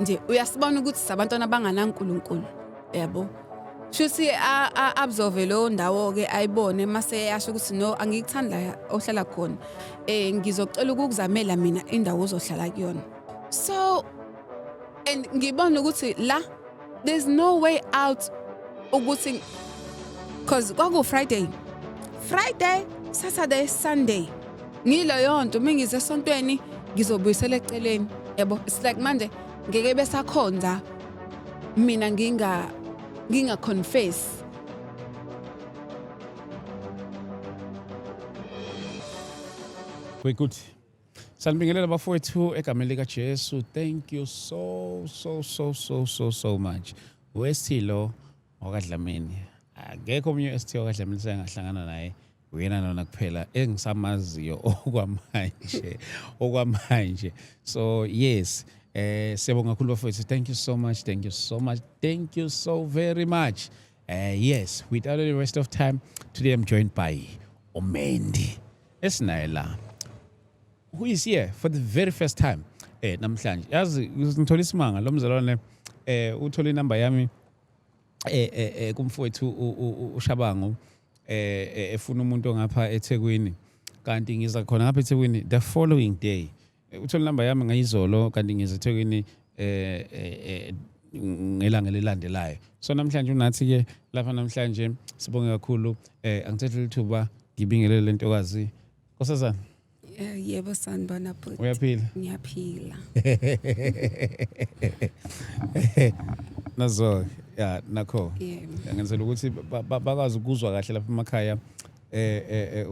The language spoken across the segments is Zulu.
Nje uyasibona ukuthi sabantwana abanganaNkulunkulu, yabo. Shuthi a-absorbe leyo ndawo-ke, ayibone, mase eyasho ukuthi no, angikuthandi la ohlala khona, ngizocela ukukuzamela mina indawo ozohlala kuyona. So and ngibona ukuthi la there's no way out ukuthi, cause kwaku Friday, Saturday, Sunday, ngileyo nto mingize esontweni ngizobuyisela eceleni, yabo. It's like manje ngeke besakhonza mina nginga confess. Very good. Sanibingelela bafowethu egameni lika Jesu. Thank you so so so so so so much. Wesilo wakaDlamini. Akekho omunye ST wakaDlamini sengahlangana naye. Uyena lona kuphela engisamaziyo okwamanje. Okwamanje. So yes, siyabonga kakhulu bafowethu. Thank you so much. Thank you so much. Thank you so very much. Yes, without any waste of time, today I'm joined by uMendi esinaye la, who is here for the very first time namhlanje. Yazi ngithola isimanga, lo mzalwane uthola inamba yami kumfowethu uShabangu, efuna umuntu ongapha eThekwini, kanti ngiza khona ngapha eThekwini the following day. Uthola inamba yami ngayizolo, kanti ngiza eThekwini ngelanga elilandelayo. So namhlanje unathi ke lapha namhlanje. Sibonge kakhulu. Angithathe lithuba ngibingelele lentokazi, nkosazana. Yebo, sanibona bhuti. Uyaphila? Ngiyaphila. Nazo ya nakho. Yebo. Ngenzela ukuthi bakwazi ukuzwa kahle lapha emakhaya,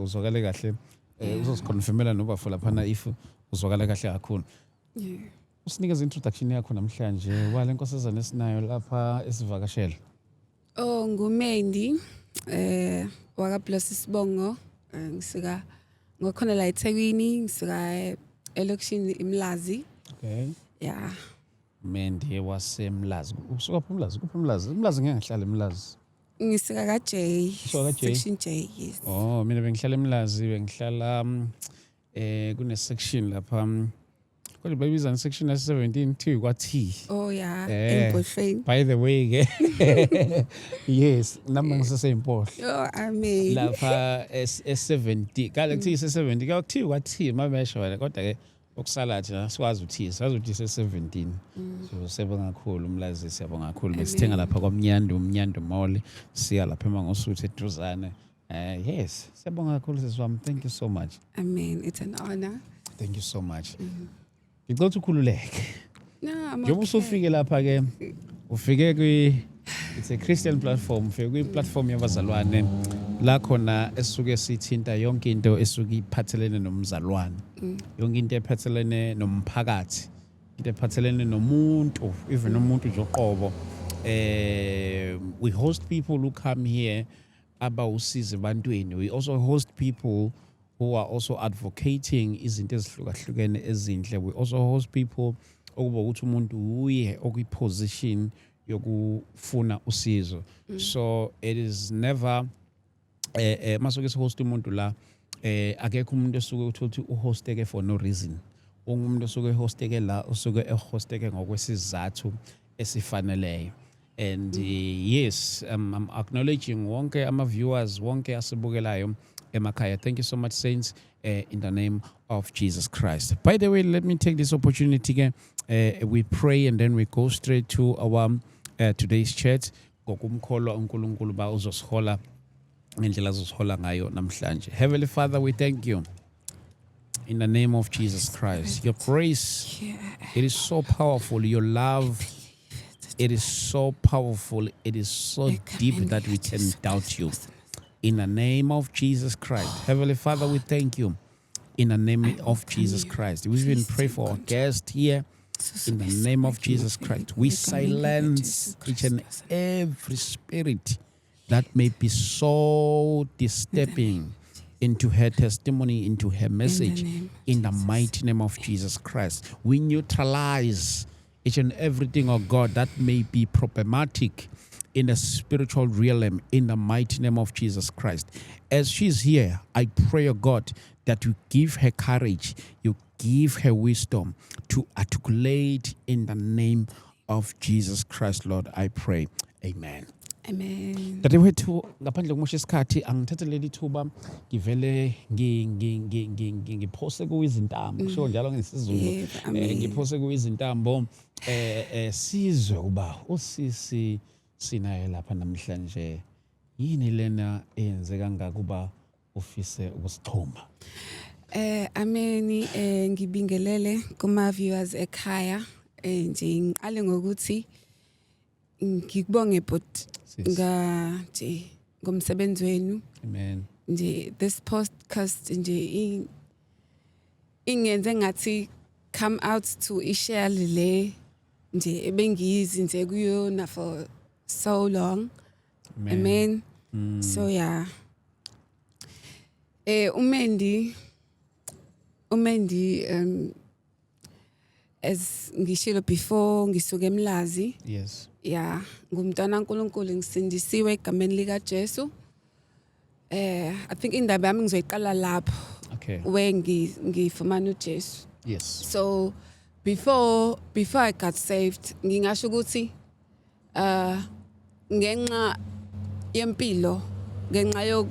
uzwakale kahle, uzosiconfirmela nobafo laphana if uzwakala kahle kakhulu. Usinikeze introduction yakho namhlanje wale nkosazana esinayo lapha esivakashela. Oh, nguMendi wakaBless isibongo. Ngisuka ngokhona la eThekwini, ngisuka elokishini iMlazi. Yeah. Mendi waseMlazi. Usuka phi uMlazi? Kuphi uMlazi? UMlazi, ngeke ngihlale eMlazi. Ngisuka ka J. Usuka ka J? Section J, yes. Oh, mina bengihlala eMlazi, bengihlala kune section lapha, kodwa bayibiza section ya 17 T kwa T. Oh yeah, eMpohlweni. By the way ke, yes, nami ngiseseyimpohlo. Oh, amen. Lapha S70 kale kuthiwa ise-70, kuthiwa kwa T mabesho wena, kodwa ke okusala thina sikwazi ukuthi sazi ukuthi ise-17. So siyabonga kakhulu uMlazi, siyabonga kakhulu. Besithenga lapha kwaMnyandu, uMnyandu Mall, siya lapha eMangosuthu eduzane. Yes, siyabonga kakhulu sisi wami. Thank you so much. Amen. It's an honor. Thank you so much. Ngicela ukuthi ukhululeke. No, I'm Njengoba okay. usufike lapha ke, ufike kwi, it's a Christian platform, ufike kwi platform yabazalwane la khona esuke sithinta yonke into esuke iphathelene nomzalwane, yonke into ephathelene nomphakathi, into ephathelene nomuntu, even umuntu nje uqobo. We host people who come here abawusiza ebantwini. We also host people who are also advocating izinto ezihlukahlukene ezinhle. We also host people okuba ukuthi umuntu uye okwi-position yokufuna usizo. So it is never masuke sihost umuntu la, akekho umuntu osuke uthola ukuthi uhosteke for no reason. Umuntu osuke ehosteke la usuke ehosteke ngokwesizathu esifaneleyo. And yes, I'm acknowledging wonke ama viewers wonke asibukelayo emakhaya. Thank you so much, saints, in the name of Jesus Christ. By the way, let me take this opportunity ke, we pray and then we go straight to our today's chat, ngokumkholwa uNkulunkulu ba uzosihola ngendlela azosihola ngayo namhlanje. Heavenly Father, we thank you in the name of Jesus Christ. Your grace, it is so powerful. Your love, it is so powerful. It is so deep that we can doubt you. In the name of Jesus Christ. Heavenly Father, we thank you. In the name of Jesus Christ. We even pray for our guest here. In the name of Jesus Christ. We silence each and every spirit that may be so disturbing into her testimony, into her message, name of in the mighty name of Jesus Christ. We neutralize each and everything, oh God, that may be problematic in the spiritual realm, in the mighty name of Jesus Christ. As she's here, I pray, oh God, that you give her courage, you give her wisdom to articulate in the name of Jesus Christ, Lord, I pray. Amen. Amen. Dadewethu, ngaphandle kokumosha isikhathi, angithathe leli thuba ngivele ngiphose kuyizintambo, kusho njalo ngesiZulu. Yebo, amen. Ngiphose kuyizintambo, sizwe uba usisi sinaye lapha namhlanje, yini lena eyenze kangaka uba ufise ukusixhuma? Ameni, ngibingelele kuma viewers ekhaya. Nje ngiqale ngokuthi ngikubonge, but Sis. nga nje ngomsebenzi wenu. Amen. Nje this podcast nje ingenze ngathi come out to ishare le nje ebengiyizinze kuyona for so long. Amen. So yeah, uMendi, as ngishilo before, ngisuke eMlazi. Yeah, ngumntwana kaNkulunkulu, ngisindisiwe egameni lika Jesu. I think indaba yami ngizoyiqala lapho where ngifumana uJesu. So before I got saved, ngingasho ukuthi ngenxa yempilo, ngenxa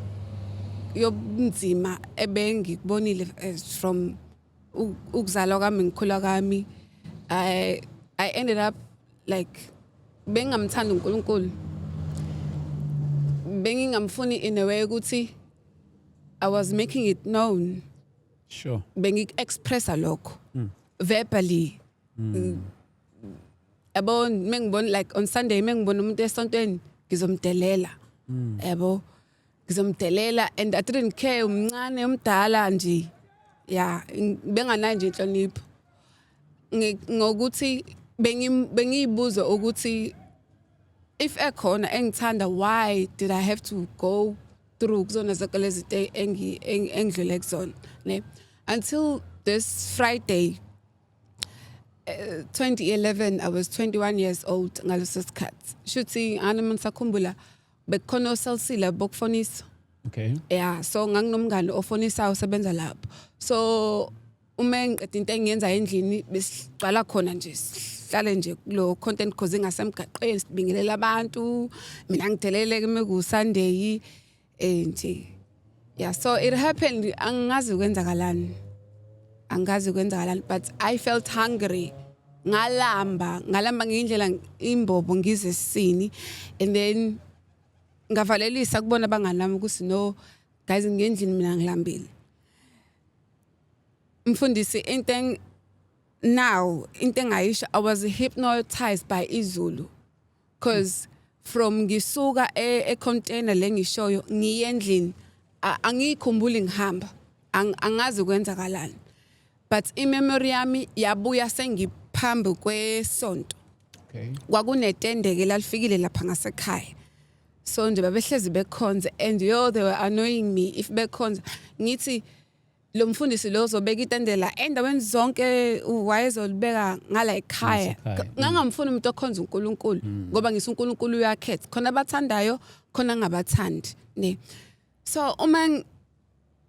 yobunzima ebengikubonile as from ukuzalwa kwami, ngikhula kwami, I ended up like bengingamthanda uNkulunkulu, bengingamfuni in a way ukuthi I was making it known. Bengiku-expressa lokho verbally, yabo. Mengibona like on Sunday, mengibona umuntu esontweni, ngizomdelela, yabo, ngizomdelela, and I didn't care umncane, umdala nje. Yeah, benganayo nje inhlonipho. Ngokuthi bengiyibuza ukuthi if ekhona engithanda, why did I have to go through kuzona zonke lezi zinto engidlule kuzona, ne, until this Friday, 2011. I was 21 years old ngaleso sikhathi. Shuthi ngani ngisakhumbula, bekukhona oCell C la bokufonisa. Yeah, so nganginomngane ofonisayo, osebenza lapho. So uma ngiqeda into engiyenza endlini, besiqala khona nje, sihlale nje kulo content cause ingasemgaqweni, sibingelela abantu, mina ngidelele ke ku Sunday nje. Yeah, so it happened, angazi kwenzakalani, angazi kwenzakalani, but I felt hungry. Ngalamba, ngalamba ngendlela imbobo ngize esisini, and then ngavalelisa kubona abangani bami ukuthi, "No guys, ngendlini mina ngilambile." Mfundisi, into now into engayisho, I was hypnotized by izulu, because from ngisuka e-container lengishoyo ngiye endlini, angiyikhumbuli ngihamba. Angazi kwenzakalani, but imemory yami yabuya sengiphambi kwesonto. Kwakunetende-ke lalifikile lapha ngasekhaya, so nje babehlezi bekhonze, and yo, they were annoying me. If bekhonza, ngithi lo mfundisi lo uzobeka itende la endaweni zonke, wayezolibeka ngala ekhaya. Ngasekhaya. Ngangamfuni umuntu okhonza uNkulunkulu, ngoba ngise uNkulunkulu uyakhetha, khona abathandayo, khona angabathandi, ne. So uma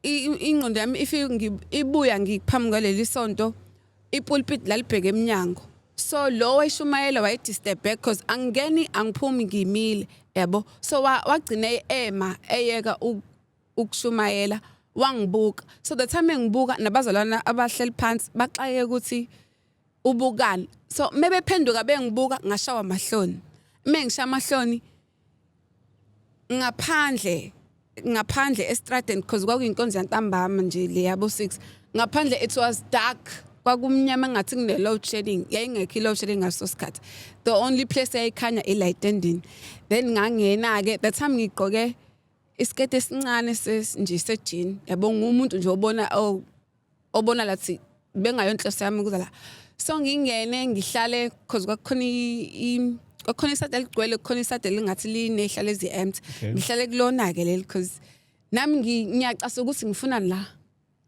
ingqondo yami if ibuya ngiphambi kwaleli sonto, ipulpit lalibheke eminyango, so lo wayishumayela wayedisturb because angeni, angiphumi, ngimile, yabo. So wagcina ema, eyeka ukushumayela, wangibuka. So the time engibuka, nabazalwana abahleli phansi baxake ukuthi ubukani. So mebephenduka bengibuka, ngashawa amahloni. Mengisha amahloni ngaphandle estradeni, because kwakuyinkonzo yantambama nje le yabo 6, ngaphandle it was dark, kwakumnyama ngathi kune load shedding. Yayingekho i-load shedding ngaso sikhathi. The only place eyayikhanya i-light endini. Then ngangena ke, that time ngigqoke isiketi esincane nje sejean, yabo, ngumuntu nje obona, oh, obona lathi bengayonhloso yami ukuza la. So ngingene, ngihlale, cause kwakukhona isade eligcwele, kukhona isade elingathi linehlala ezi-empty. Ngihlale kulona ke leli, cause nami ngiyacasa ukuthi ngifunani la,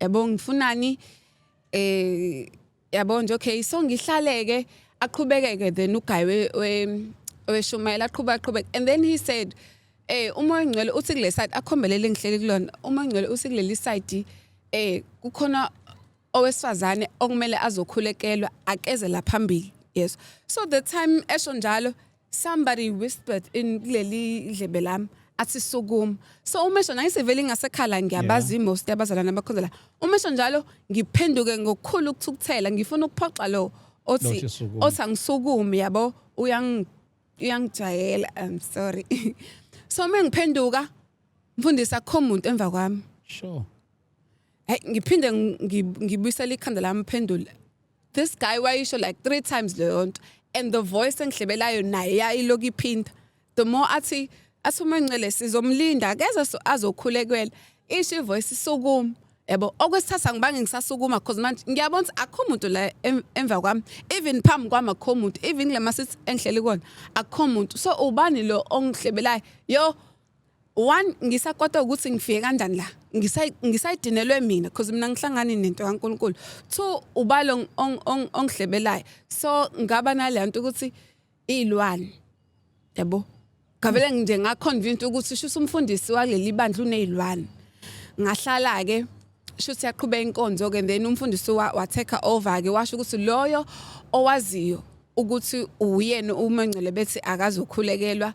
yabo, ngifunani, yabo nje. Okay, so ngihlale ke, aqhubekeke then uguy weshumayela, aqhubeka, aqhubeka, and then he said, "Umoya ongcwele uthi kule side," akhombelele ngihleli kulona, "Umoya ongcwele uthi kuleli side." Kukhona owesifazane okumele azokhulekelwa, akeze la phambili." Yes, so the time esho njalo, somebody whispered in kuleli dlebe lami, athi, "Sukuma." So uma esho nayisevele ngasekhala, ngiyabazi most yabazalwane abakhonza la. Uma esho njalo, ngiphenduke ngokukhulu ukuthukuthela, ngifuna ukuphoxa lo othi Lothi sukuma. Othi angisukumi, yabo, uyangijwayela, I'm sorry. So uma ngiphenduka, mfundisi, akukho umuntu emva kwami. Hey, ngiphinde ngibuyisela ikhanda lami, phendula. This guy wayisho like three times leyo nto, and the voice engihlebelayo naye yayiloku iphinda. The more athi uMancele sizomlinda, akeze azokhulekwela, isho ivoice, "Sukuma," yabo. Okwesithathu angibange ngisasukuma, because manje ngiyabona ukuthi akukho muntu la emva kwami, even phambi kwami akukho muntu, even kule ma-seat engihleli kuwona akukho muntu. So ubani lo ongihlebelayo? Yo, one, ngisakwata ukuthi ngifike kanjani la, ngisayidinelwe mina, because mina ngihlangani nento kaNkuluNkulu. Two, ubalo ongihlebelayo? So ngaba nale nto ukuthi izilwane, yabo. Ngavele nje ngaconvince ukuthi shuthi umfundisi waleli bandla unezilwane. Ngahlala ke, shuthi yaqhubeka inkonzo ke. Then umfundisi wa take over ke, washo ukuthi loyo owaziyo ukuthi uyena uMancele bethi akazokhulekelwa,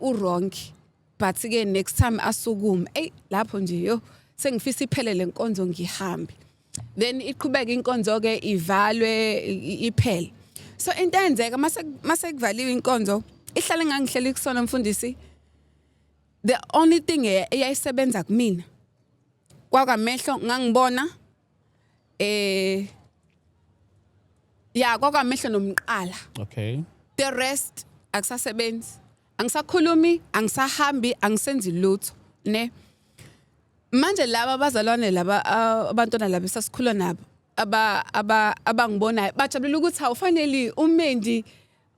u-wrong, but ke next time asukume. Ey, lapho nje, yo, sengifisa iphele lenkonzo ngihambe. Then iqhubeka inkonzo ke, ivalwe, iphele. So into eyenzeka mase kuvaliwe inkonzo, ihlale ngangihleli kusona, mfundisi, the only thing eyayisebenza kumina kwakamehlo ngangibona, ya, kwakamehlo nomqala. The rest akusasebenzi, angisakhulumi, angisahambi, angisenzi lutho, ne. Manje laba abazalwane laba, abantwana laba esasikhula nabo, aba aba abangibonayo bajabulela ukuthi hawu, finally uMendi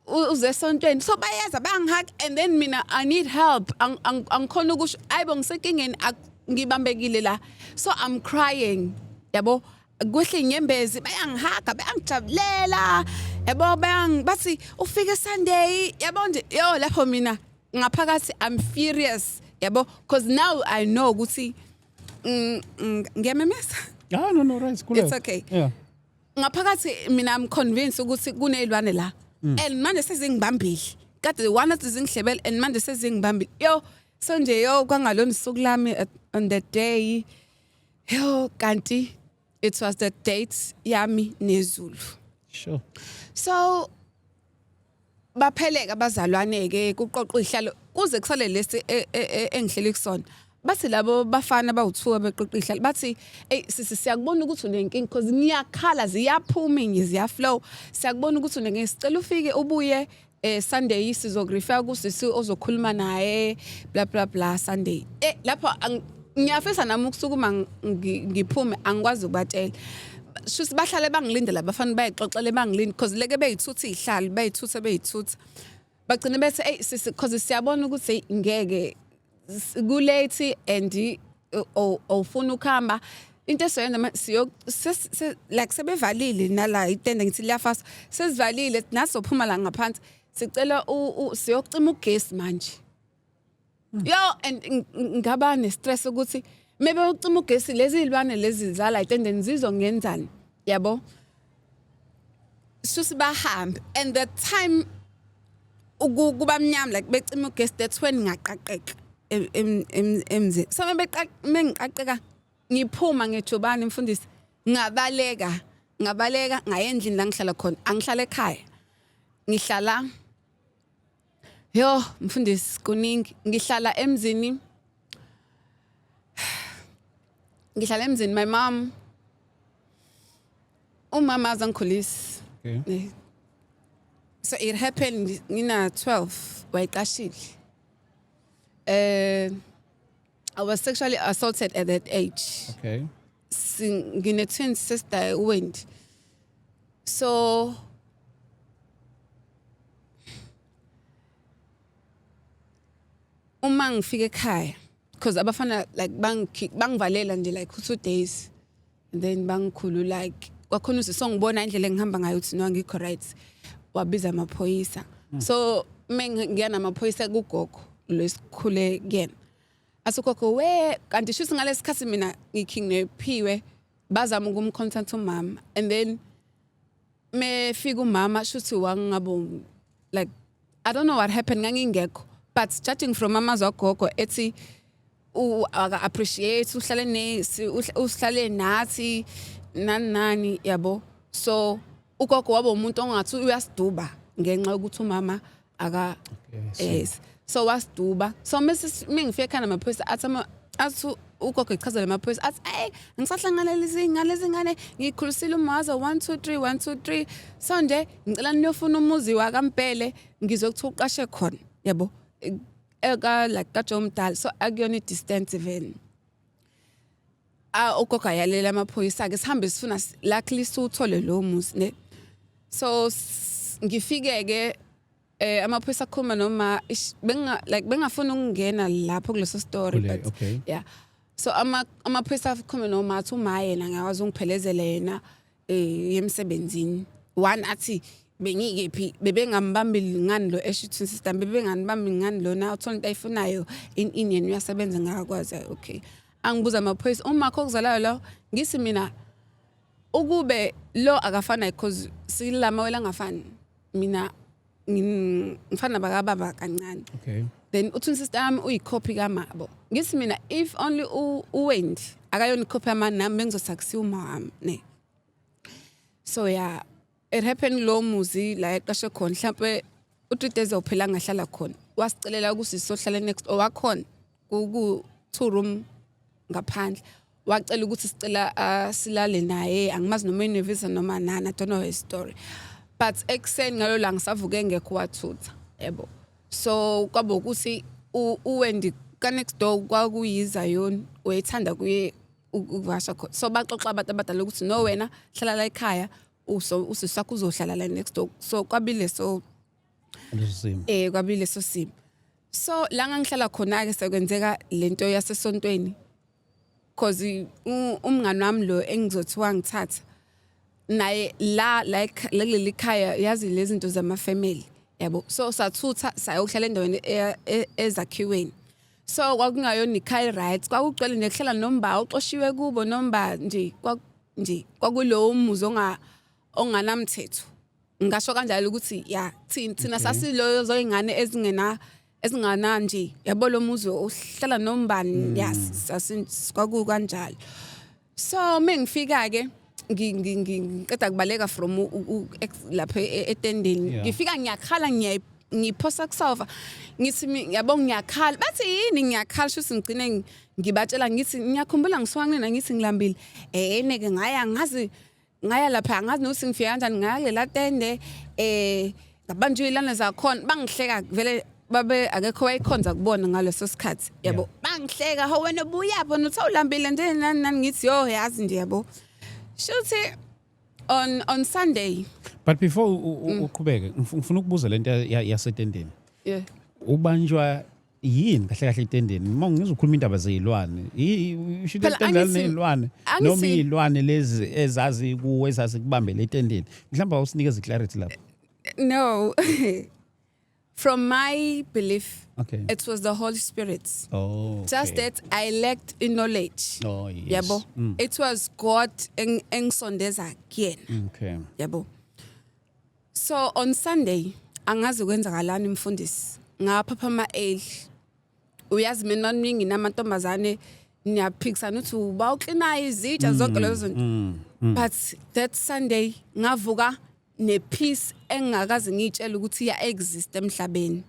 uze esontweni. So bayeza, bayangi-hug, and then mina I need help. Angikhona ukusho, ayibo, ngisenkingeni, ngibambekile la. So I'm crying, yabo, kwehle inyembezi, bayangi-huga, bayangijabulela, yabo, bathi ufike Sunday, yabo nje. Yo, lapho mina ngaphakathi I'm furious, yabo, because now I know ukuthi ngiyamemeza. Ah, no, right. Cool. It's okay. Ngaphakathi mina I'm convinced ukuthi kunezilwane la, and manje sezingibambile. Kade one athi zingihlebele, and manje sezingibambile. Yo, so nje, yo, kwangalona usuku lami on that day. Yo, kanti it was the date yami nezulu. So bapheleka abazalwane ke, kuqoqa ihlalo kuze kusale lesi engihleli kusona. Bathi labo bafana bawu-2 beqoqa ihlalo, bathi, "Ey sisi, siyakubona ukuthi unenkinga," because ngiyakhala, ziyaphuma inye, ziyaflow. "Siyakubona ukuthi unenkinga, sicela ufike ubuye Sunday, sizokurefer kusisi ozokhuluma naye, bla bla bla, Sunday." Lapho ngiyafisa nami ukusukuma ngiphume, angikwazi ukubatshela. Shuthi bahlale bangilinde labafana, bayixoxele, bangilinde, because leke beyithutha izihlalo, beyithutha, beyithutha, bagcine bethi, "Hey sisi, because siyabona ukuthi hey, ngeke kulate and awufuna ukuhamba, into esizoyenza siyo like sebevalile nala itende, ngithi liyafasa, sesivalile nasophuma la ngaphansi, sicela siyocima ugesi manje." Yo, and ngaba ne-stress ukuthi maybe ucima ugesi, lezi zilwane lezi zala etendeni zizongenzani, yabo. Shuthi bahambe, and the time kuba mnyama, like becima ugesi, that's when ngaqaqeka emzini. So mengiqaqeka, ngiphuma ngejubane, mfundisi, ngabaleka, ngabaleka ngaya endlini la ngihlala khona. Angihlala ekhaya, ngihlala, yo mfundisi, kuningi, ngihlala emzini, ngihlala emzini. My mom, umama azangikhulisa. So it happened ngina 12, wayiqashile. I was sexually assaulted at that age. Ngine twin sister, uWendy. So uma ngifika ekhaya, because abafana like bangivalela nje like 2 days and then bangikhulu, like kwakhona usongibona indlela engihamba ngayo ukuthi no, angikho right, wabiza amaphoyisa. So mengiya namaphoyisa kugogo lesikhule kuyena. Asukhokho we kanti shuthi ngalesikhathi mina ngikidnaphiwe, bazama ukumcontact umama, and then mefika umama shuthi wangabo, like, I don't know what happened, ngangingekho, but judging from amazwi agogo ethi aka appreciate uhlale nesi uhlale nathi nani nani, yabo. So ugogo wabo umuntu ongathi uyasiduba ngenxa yokuthi umama aka yes, so wasiduba. So mase mengifika ekhaya namaphoyisa, athi athi ugogo echazela amaphoyisa, athi, "Hey, ngisahlangana lezi ngane ngikhulisile umaza 1 2 3 1 2 3, so nje ngicela niyofuna umuzi wakaMpele, ngizokuthi uqashe khona," yabo, eka like kaJo omdala, so akuyona i-distance vele. Ah, ugogo ayalela amaphoyisa ke, sihambe sifuna, luckily siwuthole lo muzi ne. So ngifike ke, amaphoyisa akhuluma noma benga like bengafuna ukungena lapho kuleso story, but yeah, so amaphoyisa akhuluma noma athi uma yena ngiyakwazi ungiphelezele yena emsebenzini one, athi bengikephi, bebengambambili ngani lo esho twin sister, bebenganibambi ngani lona, uthola into ayifunayo in yena uyasebenza, ngakwazi. Okay, angibuza amaphoyisa, umakho okuzalayo lo? Ngithi mina ukube lo akafana, because silama wela angafani, mina ngifana bakababa kancane. Then utwin sister yami uyikhophi kamabo. Ngithi mina if only uWendy akayona ikhophi yami, nami bengizothi akusiyo uma wami ne. So yeah, it happened lo muzi la eqashe khona, mhlampe u3 days awuphela ngahlala khona, wasicelela ukuthi sizohlala next owakhona ku two room ngaphandle, wacela ukuthi sicela silale naye. Angimazi noma unevisa noma nani, I don't know his story, but ekuseni ngalo langa savuke engekho, wathutha, yebo. So kwaba ukuthi uWendy ka next door kwakuyizayoni, wayethanda kuye ukuvasha khona, so baxoxa abantu abadala ukuthi no, wena hlala la ekhaya, uso usisi wakho uzohlala la next door. So kwabile so Leso simo. Kwabile so simo. So la ngangihlala khona ke sekwenzeka lento yasesontweni, cause umngani wami lo engizothiwa ngithatha naye la, like kuleli khaya, yazi lezi zinto zama family, yabo. So sathutha sayokuhlala endaweni ezakhiweni, so kwakungayona ikhaya, right? Kwakugcwele nje kuhlala nomba uxoshiwe kubo nomba nje, nje kwakulowo muzi onganamthetho, ngisho kanjalo ukuthi ya, thina sasilozo ingane ezingena nje, yabo, lo muzi uhlala nombani, yes, kwakukanjalo. So mengifika ke, ngiqeda kubaleka from lapha etendeni, ngifika ngiyakhala, ngiphosa kusofa, ngithi yabo, ngiyakhala, bathi yini ngiyakhala, shuthi ngigcine ngibatshela, ngithi ngiyakhumbula ngisuka kunina, ngithi ngilambile, neke ngaya ngazi ngaya lapha, angazi nokuthi ngifika kanjani, ngaya kulela tende, ngabanjwe ilana zakhona, bangihleka vele, babe akekho wayikhonza kubona ngaleso sikhathi, yabo. Bangihleka, ho wena ubuyaphi wena, uthe ulambile nje, nani nani, ngithi yo, yazi nje, yabo, shuthi on Sunday. But before uqhubeke, ngifuna ukubuza lento yasetendeni. Ubanjwa yini kahle kahle etendeni? Uma ngizokhuluma indaba zeyilwane, usho Phela itende lineyilwane noma iy'lwane lezi ezazi kuwe ezazikubambele etendeni? Mhlawumbe awusinikeze clarity lapho. No, from my belief, it was the Holy Spirit. Just that I lacked in knowledge. Yabo, it was God engisondeza kuyena. Yabo, so on Sunday angazi kwenzakalani, mfundisi, ngaphaphama early. Uyazi mina ningi namantombazane niyaphikisana ukuthi uba uklinayo izitsha zonke lezo zinto, but that Sunday ngavuka nepeace engingakaze ngiyitshele ukuthi iya exist emhlabeni.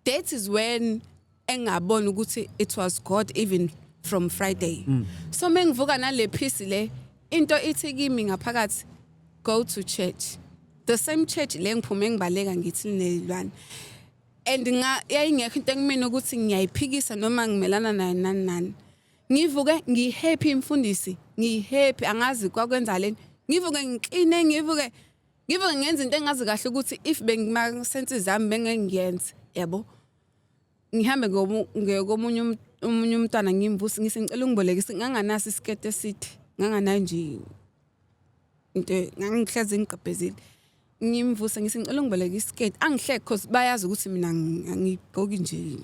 That is when engabona ukuthi it was God even from Friday. So mengivuka nale peace le, into ithi kimi ngaphakathi, "Go to church," the same church le ngiphume ngibaleka ngithi linelwane, and nga yayingekho into engimina ukuthi ngiyayiphikisa noma ngimelana nayo, nani nani. Ngivuke ngihappy, mfundisi, ngihappy, angazi kwakwenza leni, ngivuke ngikline, ngivuke ngenza into engazi kahle ukuthi if bengima senses zami bengeke ngiyenze, yabo. Ngihambe ngomunye omunye umntwana, ngimvusi, ngithi ngicela ungibolekise, nganganaso isikete eside, nganganayo nje into, ngangihlezi ngigqibhezile. Ngimvuse, ngithi ngicela ungiboleke isiketi, angihleke, cause bayazi ukuthi mina angigqoki nje,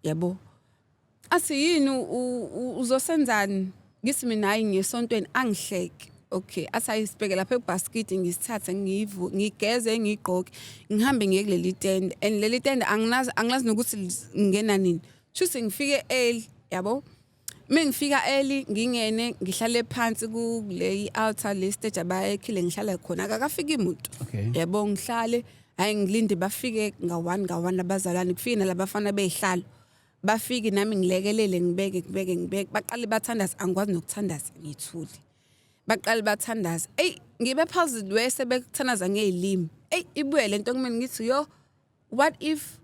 yabo. Athi, "Yini, uzosenzani?" Ngithi mina, "Hayi, ngiyesontweni." Angihleke. Okay, athi ayisibheke lapha ebhaskidi, ngisithathe, ngiyivu, ngigeze, ngigqoke, ngihambe ngiye kuleli tende. And leli tende anginazi, angilazi nokuthi ngingena nini. Shuthi ngifike early, yabo. Mengifika early, ngingene, ngihlale phansi kule altar, le stage abayekhile, ngihlala khona, akakafiki umuntu. Yabo, ngihlale, hayi, ngilinde bafike nga-one nga-one abazalwane, kufike nalabafana beyihlalo, bafike nami ngilekelele, ngibeke, ngibeke, ngibeke, baqale bathandaze. Angikwazi nokuthandaza, ngithule. Baqale bathandaze, eyi, ngibe puzzled wese bekuthandaza ngey'limi. Eyi, ibuye lento kumina, ngithi, "Yo, what if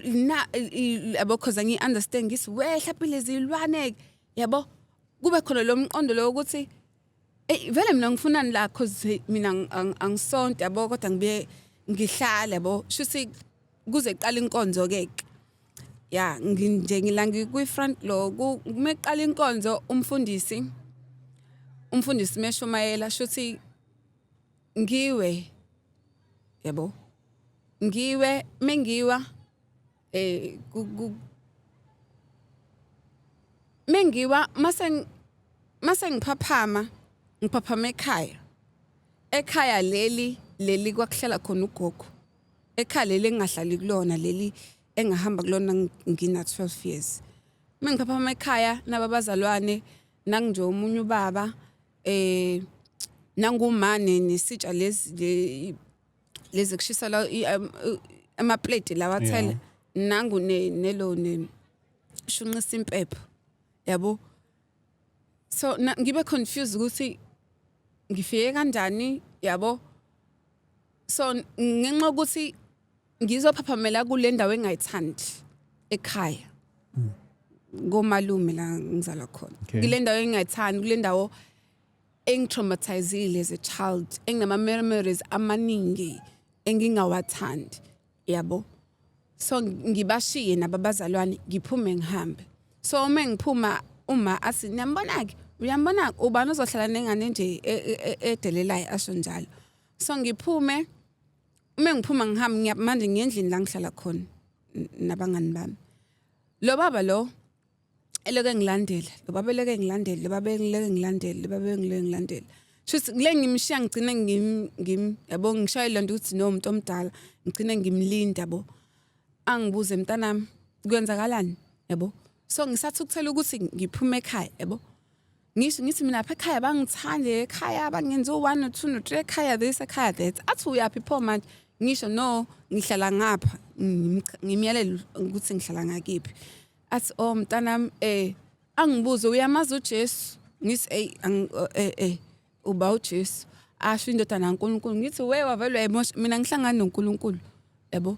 na yabo?" Cause angiyi-understand. Ngithi, "We, mhlawumbe lezi zilwane," yabo. Kube khona lo mqondo lo ukuthi, "Eyi, vele mina ngifunani la?" Cause mina angisonto, yabo, kodwa ngibuye ngihlale, yabo. Shuthi kuze kuqala inkonzo ke, ya, nje ngila ngikwi-front lo. Kumeqala inkonzo, umfundisi meshumayela, shuthi ngiwe, yabo, ngiwe. Mengiwa, mengiwa, mase ngiphaphama, ngiphaphama ekhaya, ekhaya leli kwakuhlala khona ugogo, ekhaya leli engingahlali kulona, leli engahamba kulona ngina 12 years. Mengiphaphama ekhaya nababazalwane, nanginje omunye ubaba, nangumane nesitsha lezi lezi kushisa la amaplate lawa athele, nangu nelo ne shunqisa impepho, yabo. So ngibe confused ukuthi ngifike kanjani, yabo. So ngenxa yokuthi ngizophaphamela kule ndawo engayithandi, ekhaya komalume la ngizalwa khona, kule ndawo engayithandi, kule ndawo engitraumatizile as a child, enginama memories amaningi engingawathandi, yabo. So ngibashiye nababazalwane, ngiphume, ngihambe. So uma ngiphuma, uma athi, "Niyambona ke, uyambona ubani ozohlala nengane nje edelelayo?" Asho njalo. So ngiphume, uma ngiphuma ngihambe, manje ngiyendlini la ngihlala khona nabangani bami. Lo baba lo eloke ngilandela, lo baba eloke ngilandela, lo baba eloke ngilandela, lo baba eloke ngilandela. Shuthi kule ngimshiya, ngigcine ngim yabo, ngishaye lento ukuthi no umuntu omdala, ngigcine ngimlinda, yabo. Angibuze, "Mntanami, kwenzakalani?" Yabo. So ngisathukuthela ukuthi ngiphume ekhaya, yabo. Ngisho ngithi mina, apha ekhaya bangithande, ekhaya bangenze u-1 no-2 no-3, ekhaya this, ekhaya that. Athi, "Uyaphi pho manje?" Ngisho, "No, ngihlala ngapha." Ngimyalela ukuthi ngihlala ngakiphi. Athi, "Oh, mntanami." Angibuze, "Uyamazi uJesu?" Ngithi, "Ey, uba uJesu?" Asho, "Indodana kaNkulunkulu." Ngithi, "We, wavele wayimosha, mina ngihlangana noNkulunkulu," yabo.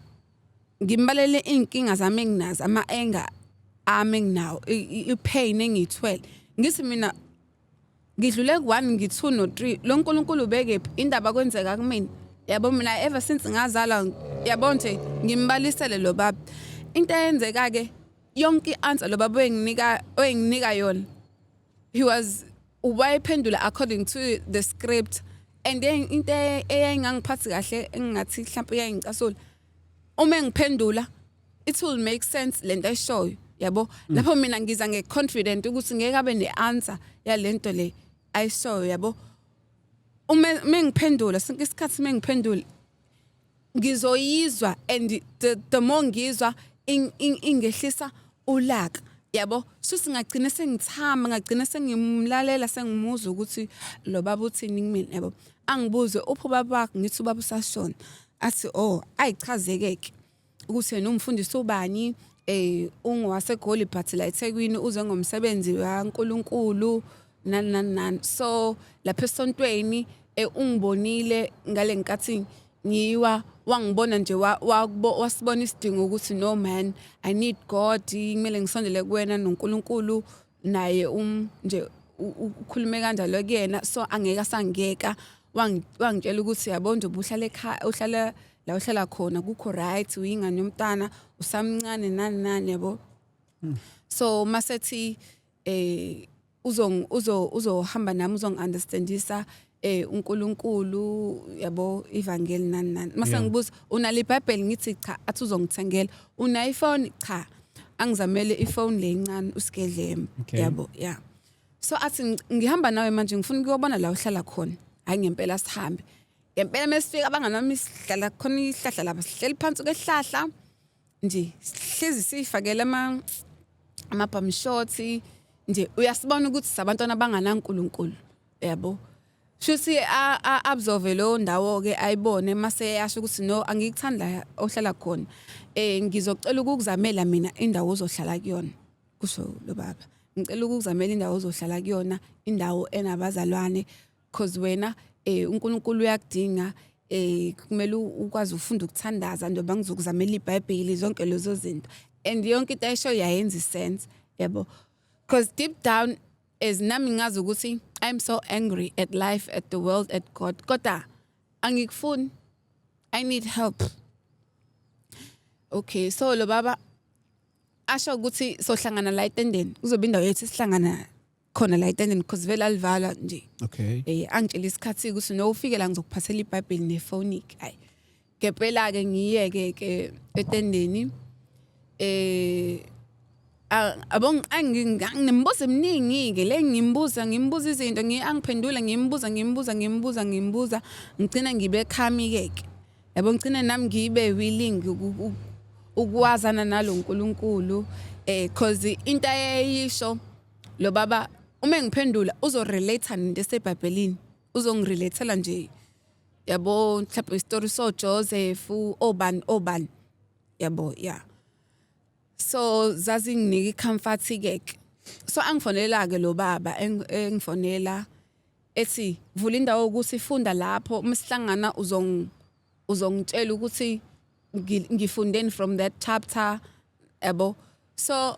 Ngimbalele iy'nkinga zami enginazo, ama-anger ami enginawo, i-pain engiyithwele. Ngithi mina ngidlule ku-one, ngi-two, no-three, lo Nkulunkulu ubekephi indaba kwenzeka kumina, yabo? Mina ever since ngazalwa, yabo nje. Ngimbalisele lo baba into eyenzeka-ke, yonke i-answer lo baba oyenginika yona, he was wayephendula according to the script. And then into eyayingangiphathi kahle, engingathi mhlawumbe iyayingicasula, uma engiphendula it will make sense lento ayishoyo, yabo. Lapho mina ngiza nge-confident ukuthi ngeke abe ne-answer yalento le ayishoyo, yabo. Uma mengiphendula, sonke isikhathi mengiphendula ngizoyizwa, and the more ngizwa ingehlisa ulaka, yabo. So singagcina sengithama, ngagcina sengimlalela, sengimuzwa ukuthi lo baba uthini kumina, yabo. Angibuze, "Uphi ubaba wakho?" Ngithi, "Ubaba usashona." Athi, "Oh." Ayichazeke ke ukuthi yena umfundisi ubani, ungowaseGoli, but la eThekwini uze ngomsebenzi kaNkuluNkulu, nani nani nani. So lapha esontweni, ungibonile ngale nkathi ngiwa, wangibona nje, wasibona isidingo ukuthi, "No man, I need God, kumele ngisondele kuwena noNkulunkulu naye." Nje ukhulume kanjalo kuyena, so angeke asangiyeka. Wangitshela ukuthi, yabo nje, ubuhlala ekhaya, uhlala la uhlala khona kukho right, uyingane yomntana, usamncane, nani nani, yabo. So masethi uzohamba nami, uzongi-understandisa uNkulunkulu, yabo, ivangeli, nani nani. Mase ngibuza, "Unalo iBhayibheli?" Ngithi, "Cha." Athi uzongithengela. "Una iPhone?" "Cha." Angizamele ifone le encane usigedlembe. Yabo, yeah. So athi ngihamba nawe manje, ngifuna ukuyobona la uhlala khona. Hayi, ngempela sihambe. Ngempela mesifika, abangani bami, sihlala khona ihlahla lapha, sihleli phansi kwehlahla nje, sihlezi sifakele ama-bum shorts nje. Uyasibona ukuthi sabantwana abanganaNkulunkulu, yabo. Shuthi a-absorbe leyo ndawo-ke, ayibone, mase eyasho ukuthi no, angikuthandi la ohlala khona, ngizocela ukukuzamela mina indawo ozohlala kuyona. Kusho lo baba, ngicela ukukuzamela indawo ozohlala kuyona, indawo enabazalwane, cause wena uNkulunkulu uyakudinga, kumele ukwazi ufunda ukuthandaza njengoba ngizokuzamela iBhayibheli, zonke lezo zinto. And yonke into ayisho yayenza isense, yabo, because deep down as nami ngazi ukuthi I'm so angry at life, at the world, at God, kodwa angikufuni, I need help. Okay, so lo baba asho ukuthi sohlangana la etendeni, kuzoba indawo yethu sihlangana khona la etendeni, because vele alivala nje. Angitshela isikhathi ukuthi no, ufike la, ngizokuphathela iBhayibheli nefoni. Hayi, ngempela ke ngiyeke ke etendeni, abo nginembuzo eminingi ke le, ngimbuza, ngimbuza izinto, angiphendula, ngimbuza, ngimbuza, ngimbuza, ngimbuza, ngicina ngibe calm ke ke, yabo, ngicina nami ngibe willing ukwazana nalo uNkulunkulu, cause into ayeyisho lo baba, uma engiphendula uzorelate nento eseBhayibhelini, uzongirelathela nje, yabo, mhlawumbe isitori so Joseph, obani obani, yabo, yeah. So zazinginika icomfort ke ke. So angifonela ke lo baba, engifonela ethi vula indawo ukuthi funda lapho, masihlangana uzongitshela ukuthi ngifundeni from that chapter, yabo. So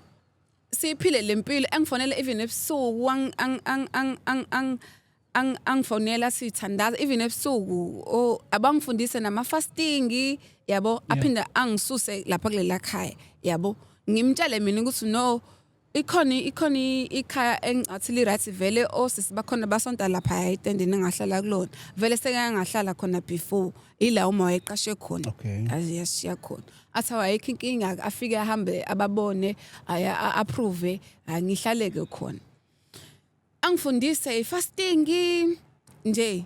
siphile lempilo, engifonela even ebusuku, ang ang ang ang ang ang ang angifonela sithandaza even ebusuku, o abangifundise nama fasting, yabo, aphinda angisuse lapha kulela khaya, yabo. Ngimtshele mina ukuthi no, ikhona ikhaya engathi li right vele, osisi bakhona basonta lapha etendeni engahlala kulona vele, seke ngahlala khona before, ila uma wayeqashe khona. Aziyashiya khona, athi awayikho inkinga, afike ahambe ababone, aya approve, angihlaleke khona, angifundise ifasting nje.